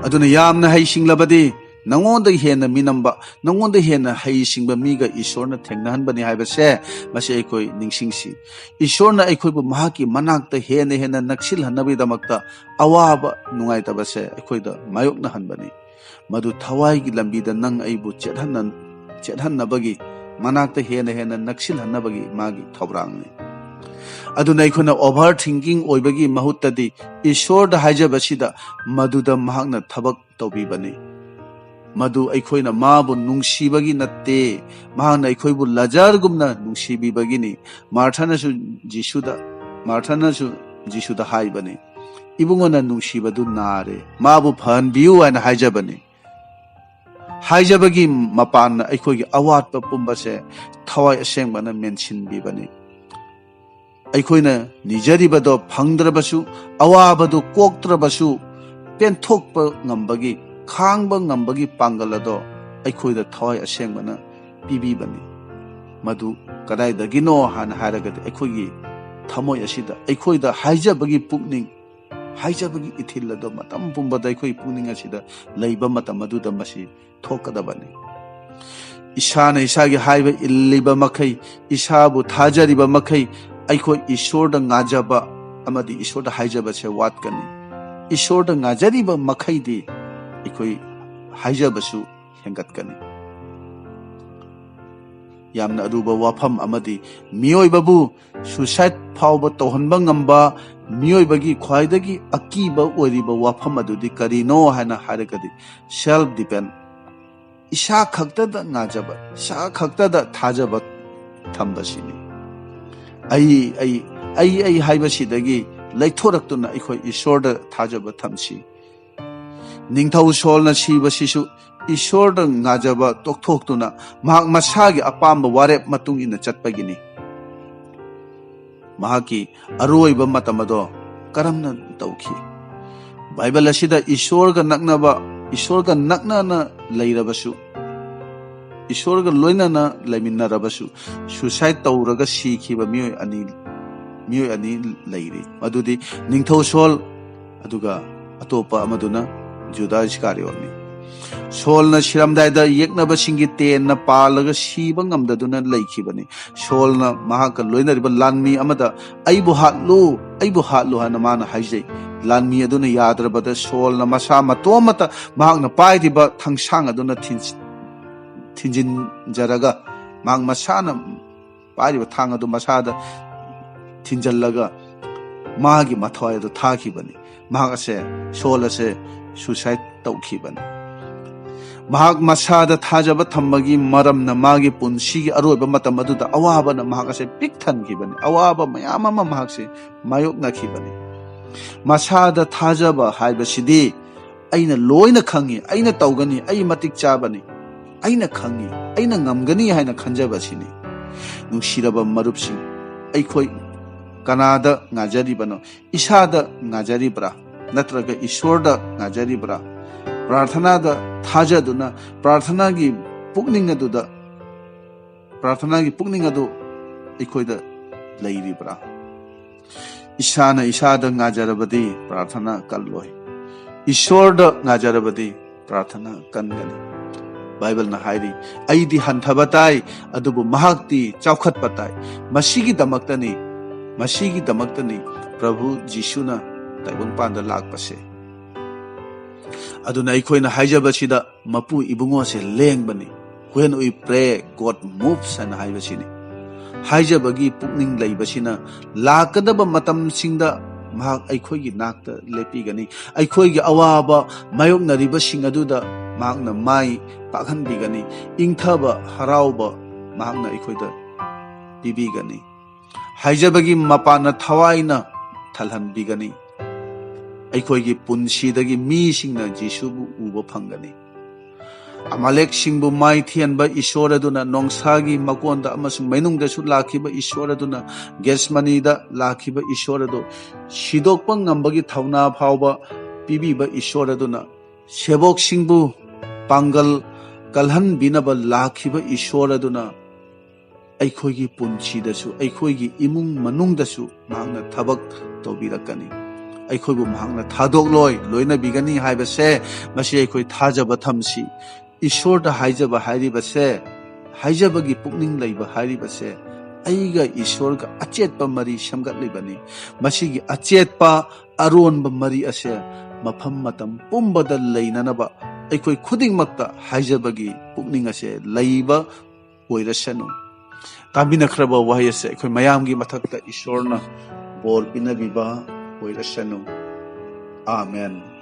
ꯑꯗꯨꯅ ꯌꯥꯝꯅ ꯍꯩꯁꯤꯡꯂꯕꯗꯤ, ꯅꯉꯣꯟꯗ ꯍꯦꯟꯅ ꯃꯤꯅꯝꯕ, ꯅꯉꯣꯟꯗ ꯍꯦꯟꯅ ꯍꯩꯁꯤꯡꯕ ꯃꯤꯒ ꯏꯁꯣꯔꯅ ꯊꯦꯡꯅꯍꯟꯕꯅꯤ ꯍꯥꯏꯕꯁꯦ, ꯃꯁꯤ ꯑꯩꯈꯣꯏ ꯅꯤꯡꯁꯤꯡꯁꯤ꯫ ꯏꯁꯣꯔꯅ ꯑꯩꯈꯣꯏꯕꯨ ꯃꯍꯥꯛꯀꯤ ꯃꯅꯥꯛꯇ ꯍꯦꯟꯅ ꯍꯦꯟꯅ ꯅꯛꯁꯤꯜꯍꯟꯅꯕꯒꯤꯗꯃꯛꯇ ꯑꯋꯥꯕ ꯅꯨꯡꯉꯥꯏꯇꯕꯁꯦ ꯑꯩꯈꯣꯏꯗ ꯃꯥꯌꯣꯛꯅꯍꯟꯕꯅꯤ꯫ ꯃꯗꯨ ꯊꯋꯥꯏꯒꯤ ꯂꯝꯕꯤꯗ ꯅꯪ ꯑꯩꯕꯨ ꯆꯦꯠꯍꯟꯅ-, ꯆꯦꯠꯍꯟꯅꯕꯒꯤ, ꯃꯅꯥꯛꯇ ꯍꯦꯟꯅ ꯍꯦꯟꯅ ꯅꯛꯁꯤꯜꯍꯟꯅꯕꯒꯤ ꯃꯥꯒꯤ ꯊꯧꯔꯥꯡꯅꯤ꯫ ꯑꯗꯨꯅ ꯑꯩꯈꯣꯏꯅ overthinking ꯑꯣꯏꯕꯒꯤ ꯃꯍꯨꯠꯇꯗꯤ, ꯏꯁꯣꯔꯗ ꯍꯥꯏꯖꯕꯁꯤꯗ, ꯃꯗꯨꯗ ꯃꯍꯥꯛꯅ ꯊꯕꯛ ꯇꯧꯕꯤꯕꯅꯤ꯫ ꯃꯗꯨ ꯑꯩꯈꯣꯏꯅ ꯃꯥꯕꯨ ꯅꯨꯡꯁꯤꯕꯒꯤ ꯅꯠꯇꯦ, ꯃꯍꯥꯛꯅ ꯑꯩꯈꯣꯏꯕꯨ ꯂꯥꯖꯔꯒꯨꯝꯅ ꯅꯨꯡꯁꯤꯕꯤꯕꯒꯤꯅꯤ꯫ ꯃꯥꯔꯊꯅꯁꯨ ꯖꯤꯁꯨꯗ, ꯃꯥꯔꯊꯅꯁꯨ ꯖꯤꯁꯨꯗ ꯍꯥꯏꯕꯅꯤ, "ꯏꯕꯨꯡꯉꯣꯅ ꯅꯨꯡꯁꯤꯕꯗꯨ ꯅꯥꯔꯦ, ꯃꯥꯕꯨ ꯐꯍꯟꯕꯤꯌꯨ" ꯍꯥꯏꯅ ꯍꯥꯏꯖꯕꯅꯤ꯫ ꯍꯥꯏꯖꯕꯒꯤ ꯃꯄꯥꯟꯅ ꯑꯩꯈꯣꯏꯒꯤ ꯑꯋꯥꯠꯄ ꯄꯨꯝꯕꯁꯦ ꯊꯋꯥꯏ ꯑꯁꯦꯡꯕꯅ ꯃꯦꯟꯁꯤꯟꯕꯤꯕꯅꯤ꯫ ꯑꯩꯈꯣꯏꯅ ꯅꯤꯖꯔꯤꯕꯗꯣ ꯐꯪꯗ꯭ꯔꯕꯁꯨ, ꯑꯋꯥꯕꯗꯨ ꯀꯣꯛꯇ꯭ꯔꯕꯁꯨ, ꯄꯦꯟꯊꯣꯛꯄ ꯉꯝꯕꯒꯤ, ꯈꯥꯡꯕ ꯉꯝꯕꯒꯤ ꯄꯥꯡꯒꯜ ꯑꯗꯣ ꯑꯩꯈꯣꯏꯗ ꯊꯋꯥꯏ ꯑꯁꯦꯡꯕꯅ ꯄꯤꯕꯤꯕꯅꯤ꯫ ꯃꯗꯨ ꯀꯗꯥꯏꯗꯒꯤꯅꯣ ꯍꯥꯏꯅ ꯍꯥꯏꯔꯒꯗꯤ, ꯑꯩꯈꯣꯏꯒꯤ ꯊꯃꯣꯏ ꯑꯁꯤꯗ, ꯑꯩꯈꯣꯏꯗ ꯍꯥꯏꯖꯕꯒꯤ ꯄꯨꯛꯅꯤꯡ, ꯍꯥꯏꯖꯕꯒꯤ ꯏꯊꯤꯜ ꯑꯗꯣ ꯃꯇꯝ ꯄꯨꯝꯕꯗ ꯑꯩꯈꯣꯏ ꯄꯨꯛꯅꯤꯡ ꯑꯁꯤꯗ ꯂꯩꯕ ꯃꯇꯝ ꯑꯗꯨꯗ ꯃꯁꯤ ꯊꯣꯛꯀꯗꯕꯅꯤ꯫ ꯏꯁꯥꯅ ꯏꯁꯥꯒꯤ ꯍꯥꯏꯕ ꯏꯜꯂꯤꯕ ꯃꯈꯩ, ꯏꯁꯥꯕꯨ ꯊꯥꯖꯔꯤꯕ ꯃꯈꯩ, ꯑꯩꯈꯣꯏ ꯏꯁꯣꯔꯗ ꯉꯥꯖꯕ ꯑꯃꯗꯤ ꯏꯁꯣꯔꯗ ꯍꯥꯏꯖꯕꯁꯦ ꯋꯥꯠꯀꯅꯤ꯫ ꯏꯁꯣꯔꯗ ꯉꯥꯖꯔꯤꯕ ꯃꯈꯩꯗꯤ ꯑꯩꯈꯣꯏ ꯍꯥꯏꯖꯕꯁꯨ ꯍꯦꯟꯒꯠꯀꯅꯤ꯫ ꯌꯥꯝꯅ ꯑꯔꯨꯕ ꯋꯥꯐꯝ ꯑꯃꯗꯤ, ꯃꯤꯑꯣꯏꯕꯕꯨ suicide ꯐꯥꯎꯕ ꯇꯧꯍꯟꯕ ꯉꯝꯕ ꯃꯤꯑꯣꯏꯕꯒꯤ ꯈ꯭ꯋꯥꯏꯗꯒꯤ ꯑꯀꯤꯕ ꯑꯣꯏꯔꯤꯕ ꯋꯥꯐꯝ ꯑꯗꯨꯗꯤ ꯀꯔꯤꯅꯣ ꯍꯥꯏꯅ ꯍꯥꯏꯔꯒꯗꯤ, self depend, ꯏꯁꯥ ꯈꯛꯇꯗ ꯉꯥꯖꯕ, ꯏꯁꯥ ꯈꯛꯇꯗ ꯊꯥꯖꯕ ꯊꯝꯕꯁꯤꯅꯤ꯫ ꯑꯩ ꯑꯩ ꯑꯩ ꯑꯩ ꯍꯥꯏꯕꯁꯤꯗꯒꯤ ꯂꯩꯊꯣꯔꯛꯇꯨꯅ ꯑꯩꯈꯣꯏ ꯏꯁꯣꯔꯗ ꯊꯥꯖꯕ ꯊꯝꯁꯤ꯫ ꯅꯤꯡꯊꯧ ꯁꯣꯜꯅ ꯁꯤꯕꯁꯤꯁꯨ ꯏꯁꯣꯔꯗ ꯉꯥꯖꯕ ꯇꯣꯛꯊꯣꯛꯇꯨꯅ ꯃꯍꯥꯛ ꯃꯁꯥꯒꯤ ꯑꯄꯥꯝꯕ ꯋꯥꯔꯦꯞ ꯃꯇꯨꯡ ꯏꯟꯅ ꯆꯠꯄꯒꯤꯅꯤ꯫ ꯃꯍꯥꯛꯀꯤ ꯑꯔꯣꯏꯕ ꯃꯇꯝ ꯑꯗꯣ ꯀꯔꯝꯅ ꯇꯧꯈꯤ? ꯕꯥꯏꯕꯜ ꯑꯁꯤꯗ ꯏꯁꯣꯔꯒ ꯅꯛꯅꯕ, ꯏꯁꯣꯔꯒ ꯅꯛꯅꯅ ꯂꯩꯔꯕꯁꯨ, ꯏꯁꯣꯔꯒ ꯂꯣꯏꯅꯅ ꯂꯩꯃꯤꯟꯅꯔꯕꯁꯨ, suicide ꯇꯧꯔꯒ ꯁꯤꯈꯤꯕ ꯃꯤꯑꯣꯏ ꯑꯅꯤ, ꯃꯤꯑꯣꯏ ꯑꯅꯤ ꯂꯩꯔꯤ꯫ ꯃꯗꯨꯗꯤ ꯅꯤꯡꯊꯧ ꯁꯣꯜ, ꯑꯗꯨꯒ ꯑꯇꯣꯞꯄ ꯑꯃꯗꯨꯅ ꯖꯨꯗꯥ ꯏꯁꯀꯥꯔꯤꯌꯣꯠꯅꯤ꯫ ꯁꯣꯜꯅ ꯁꯤꯔꯝꯗꯥꯏꯗ ꯌꯦꯛꯅꯕꯁꯤꯡꯒꯤ ꯇꯦꯟꯅ ꯄꯥꯜꯂꯒ ꯁꯤꯕ ꯉꯝꯗꯗꯨꯅ ꯂꯩꯈꯤꯕꯅꯤ꯫ ꯁꯣꯜꯅ ꯃꯍꯥꯛꯀ ꯂꯣꯏꯅꯔꯤꯕ ꯂꯥꯟꯃꯤ ꯑꯃꯗ, "ꯑꯩꯕꯨ ꯍꯥꯠꯂꯨ, ꯑꯩꯕꯨ ꯍꯥꯠꯂꯨ" ꯍꯥꯏꯅ ꯃꯥꯅ ꯍꯥꯏꯖꯩ꯫ ꯂꯥꯟꯃꯤ ꯑꯗꯨꯅ ꯌꯥꯗ꯭ꯔꯕꯗ ꯁꯣꯜꯅ ꯃꯁꯥ ꯃꯇꯣꯝꯃꯇ ꯃꯍꯥꯛꯅ ꯄꯥꯏꯔꯤꯕ ꯊꯥꯡꯁꯥꯡ ꯑꯗꯨꯅ ꯊꯤꯟ-, ꯊꯤꯟꯖꯤꯟꯖꯔꯒ, ꯃꯍꯥꯛ ꯃꯁꯥꯅ ꯄꯥꯏꯔꯤꯕ ꯊꯥꯡ ꯑꯗꯨ ꯃꯁꯥꯗ ꯊꯤꯟꯖꯜꯂꯒ ꯃꯥꯒꯤ ꯃꯊ꯭ꯋꯥꯏ ꯑꯗꯨ ꯊꯥꯈꯤꯕꯅꯤ꯫ ꯃꯍꯥꯛ ꯑꯁꯦ, ꯁꯣꯜ ꯑꯁꯦ suicide ꯇꯧꯈꯤꯕꯅꯤ꯫ ꯃꯍꯥꯛ ꯃꯁꯥꯗ ꯊꯥꯖꯕ ꯊꯝꯕꯒꯤ ꯃꯔꯝꯅ ꯃꯥꯒꯤ ꯄꯨꯟꯁꯤꯒꯤ ꯑꯔꯣꯏꯕ ꯃꯇꯝ ꯑꯗꯨꯗ ꯑꯋꯥꯕꯅ ꯃꯍꯥꯛ ꯑꯁꯦ ꯄꯤꯛ ꯊꯟꯈꯤꯕꯅꯤ꯫ ꯑꯋꯥꯕ ꯃꯌꯥꯝ ꯑꯃ ꯃꯍꯥꯛꯁꯦ ꯃꯥꯌꯣꯛꯅꯈꯤꯕꯅꯤ꯫ ꯃꯁꯥꯗ ꯊꯥꯖꯕ ꯍꯥꯏꯕꯁꯤꯗꯤ "ꯑꯩꯅ ꯂꯣꯏꯅ ꯈꯪꯉꯤ, ꯑꯩꯅ ꯇꯧꯒꯅꯤ, ꯑꯩ ꯃꯇꯤꯛ ꯆꯥꯕꯅꯤ, ꯑꯩꯅ ꯈꯪꯉꯤ, ꯑꯩꯅ ꯉꯝꯒꯅꯤ" ꯍꯥꯏꯅ ꯈꯟꯖꯕ ꯑꯁꯤꯅꯤ꯫ ꯅꯨꯡꯁꯤꯔꯕ ꯃꯔꯨꯞꯁꯤꯡ, ꯑꯩꯈꯣꯏ ꯀꯅꯥꯗ ꯉꯥꯖꯔꯤꯕꯅꯣ? ꯏꯁꯥꯗ ꯉꯥꯖꯔꯤꯕ꯭ꯔꯥ? ꯅꯠꯇ꯭ꯔꯒ ꯏꯁꯣꯔꯗ ꯉꯥꯖꯔꯤꯕ꯭ꯔꯥ? ꯄ꯭ꯔꯥꯔꯊꯅꯥꯗ ꯊꯥꯖꯗꯨꯅ, ꯄ꯭ꯔꯥꯔꯊꯅꯥꯒꯤ ꯄꯨꯛꯅꯤꯡ ꯑꯗꯨꯗ ꯄ꯭ꯔꯥꯔꯊꯅꯥꯒꯤ ꯄꯨꯛꯅꯤꯡ ꯑꯗꯨ ꯑꯩꯈꯣꯏꯗ ꯂꯩꯔꯤꯕ꯭ꯔꯥ? ꯏꯁꯥꯅ ꯏꯁꯥꯗ ꯉꯥꯖꯔꯕꯗꯤ ꯄ꯭ꯔꯥꯔꯊꯅꯥ ꯀꯜꯂꯣꯏ꯫ ꯏꯁꯣꯔꯗ ꯉꯥꯖꯔꯕꯗꯤ ꯄ꯭ꯔꯥꯔꯊꯅꯥ ꯀꯟꯒꯅꯤ꯫ ꯕꯥꯏꯕꯜꯅ ꯍꯥꯏꯔꯤ, "ꯑꯩꯗꯤ ꯍꯟꯊꯕ ꯇꯥꯏ, ꯑꯗꯨꯕꯨ ꯃꯍꯥꯛꯇꯤ ꯆꯥꯎꯈꯠꯄ ꯇꯥꯏ꯫" ꯃꯁꯤꯒꯤꯗꯃꯛꯇꯅꯤ, ꯃꯁꯤꯒꯤꯗꯃꯛꯇꯅꯤ ꯄ꯭ꯔꯚꯨ ꯖꯤꯁꯨꯅ ꯇꯥꯏꯕꯪꯄꯥꯟꯗ ꯂꯥꯛꯄꯁꯦ꯫ ꯑꯗꯨꯅ ꯑꯩꯈꯣꯏꯅ ꯍꯥꯏꯖꯕꯁꯤꯗ ꯃꯄꯨ ꯏꯕꯨꯡꯉꯣꯁꯦ ꯂꯦꯡꯕꯅꯤ꯫ "When we pray, God moves" ꯍꯥꯏꯅ ꯍꯥꯏꯕꯁꯤꯅꯤ꯫ ꯍꯥꯏꯖꯕꯒꯤ ꯄꯨꯛꯅꯤꯡ ꯂꯩꯕꯁꯤꯅ ꯂꯥꯛꯀꯗꯕ ꯃꯇꯝꯁꯤꯡꯗ ꯃꯍꯥꯛ ꯑꯩꯈꯣꯏꯒꯤ ꯅꯥꯛꯇ ꯂꯦꯞꯄꯤꯒꯅꯤ꯫ ꯑꯩꯈꯣꯏꯒꯤ ꯑꯋꯥꯕ ꯃꯥꯌꯣꯛꯅꯔꯤꯕꯁꯤꯡ ꯑꯗꯨꯗ ꯃꯍꯥꯛꯅ ꯃꯥꯏ ꯄꯥꯛꯍꯟꯕꯤꯒꯅꯤ꯫ ꯏꯪꯊꯕ, ꯍꯔꯥꯎꯕ ꯃꯍꯥꯛꯅ ꯑꯩꯈꯣꯏꯗ ꯄꯤꯕꯤꯒꯅꯤ꯫ ꯍꯥꯏꯖꯕꯒꯤ ꯃꯄꯥꯟꯅ ꯊꯋꯥꯏꯅ ꯊꯜꯍꯟꯕꯤꯒꯅꯤ꯫ ꯑꯩꯈꯣꯏꯒꯤ ꯄꯨꯟꯁꯤꯗꯒꯤ ꯃꯤꯁꯤꯡꯅ ꯖꯤꯁꯨꯕꯨ ꯎꯕ ꯐꯪꯒꯅꯤ꯫ ꯑꯃꯥꯂꯦꯛꯁꯤꯡꯕꯨ ꯃꯥꯏ ꯊꯤꯍꯟꯕ ꯏꯁꯣꯔ ꯑꯗꯨꯅ, ꯅꯣꯡꯁꯥꯒꯤ ꯃꯀꯣꯟꯗ ꯑꯃꯁꯨꯡ ꯃꯩꯅꯨꯡꯗꯁꯨ ꯂꯥꯛꯈꯤꯕ ꯏꯁꯣꯔ ꯑꯗꯨꯅ, ꯒꯦꯁꯃꯅꯤꯗ ꯂꯥꯛꯈꯤꯕ ꯏꯁꯣꯔ ꯑꯗꯨ, ꯁꯤꯗꯣꯛꯄ ꯉꯝꯕꯒꯤ ꯊꯧꯅꯥ ꯐꯥꯎꯕ ꯄꯤꯕꯤꯕ ꯏꯁꯣꯔ ꯑꯗꯨꯅ, ꯁꯦꯕꯣꯛꯁꯤꯡꯕꯨ ꯄꯥꯡꯒꯜ ꯀꯜꯍꯟꯕꯤꯅꯕ ꯂꯥꯛꯈꯤꯕ ꯏꯁꯣꯔ ꯑꯗꯨꯅ, ꯑꯩꯈꯣꯏꯒꯤ ꯄꯨꯟꯁꯤꯗꯁꯨ, ꯑꯩꯈꯣꯏꯒꯤ ꯏꯃꯨꯡ ꯃꯅꯨꯡꯗꯁꯨ ꯃꯍꯥꯛꯅ ꯊꯕꯛ ꯇꯧꯕꯤꯔꯛꯀꯅꯤ꯫ ꯑꯩꯈꯣꯏꯕꯨ ꯃꯍꯥꯛꯅ ꯊꯥꯗꯣꯛꯂꯣꯏ, ꯂꯣꯏꯅꯕꯤꯒꯅꯤ ꯍꯥꯏꯕꯁꯦ, ꯃꯁꯤ ꯑꯩꯈꯣꯏ ꯊꯥꯖꯕ ꯊꯝꯁꯤ꯫ ꯏꯁꯣꯔꯗ ꯍꯥꯏꯖꯕ ꯍꯥꯏꯔꯤꯕꯁꯦ, ꯍꯥꯏꯖꯕꯒꯤ ꯄꯨꯛꯅꯤꯡ ꯂꯩꯕ ꯍꯥꯏꯔꯤꯕꯁꯦ, ꯑꯩꯒ ꯏꯁꯣꯔꯒ ꯑꯆꯦꯠꯄ ꯃꯔꯤ ꯁꯦꯝꯒꯠꯂꯤꯕꯅꯤ꯫ ꯃꯁꯤꯒꯤ ꯑꯆꯦꯠꯄ ꯑꯔꯣꯟꯕ ꯃꯔꯤ ꯑꯁꯦ ꯃꯐꯝ ꯃꯇꯝ ꯄꯨꯝꯕꯗ ꯂꯩꯅꯅꯕ ꯑꯩꯈꯣꯏ ꯈꯨꯗꯤꯡꯃꯛꯇ ꯍꯥꯏꯖꯕꯒꯤ ꯄꯨꯛꯅꯤꯡ ꯑꯁꯦ ꯂꯩꯕ ꯑꯣꯏꯔꯁꯅꯨ꯫ ꯇꯥꯃꯤꯟꯅꯈ꯭ꯔꯕ ꯋꯥꯍꯩ ꯑꯁꯦ ꯑꯩꯈꯣꯏ ꯃꯌꯥꯝꯒꯤ ꯃꯊꯛꯇ ꯏꯁꯣꯔꯅ ꯕꯣꯔ ꯄꯤꯅꯕꯤꯕ ꯑꯣꯏꯔꯁꯅꯨ꯫ ꯑꯥꯃꯦꯟ꯫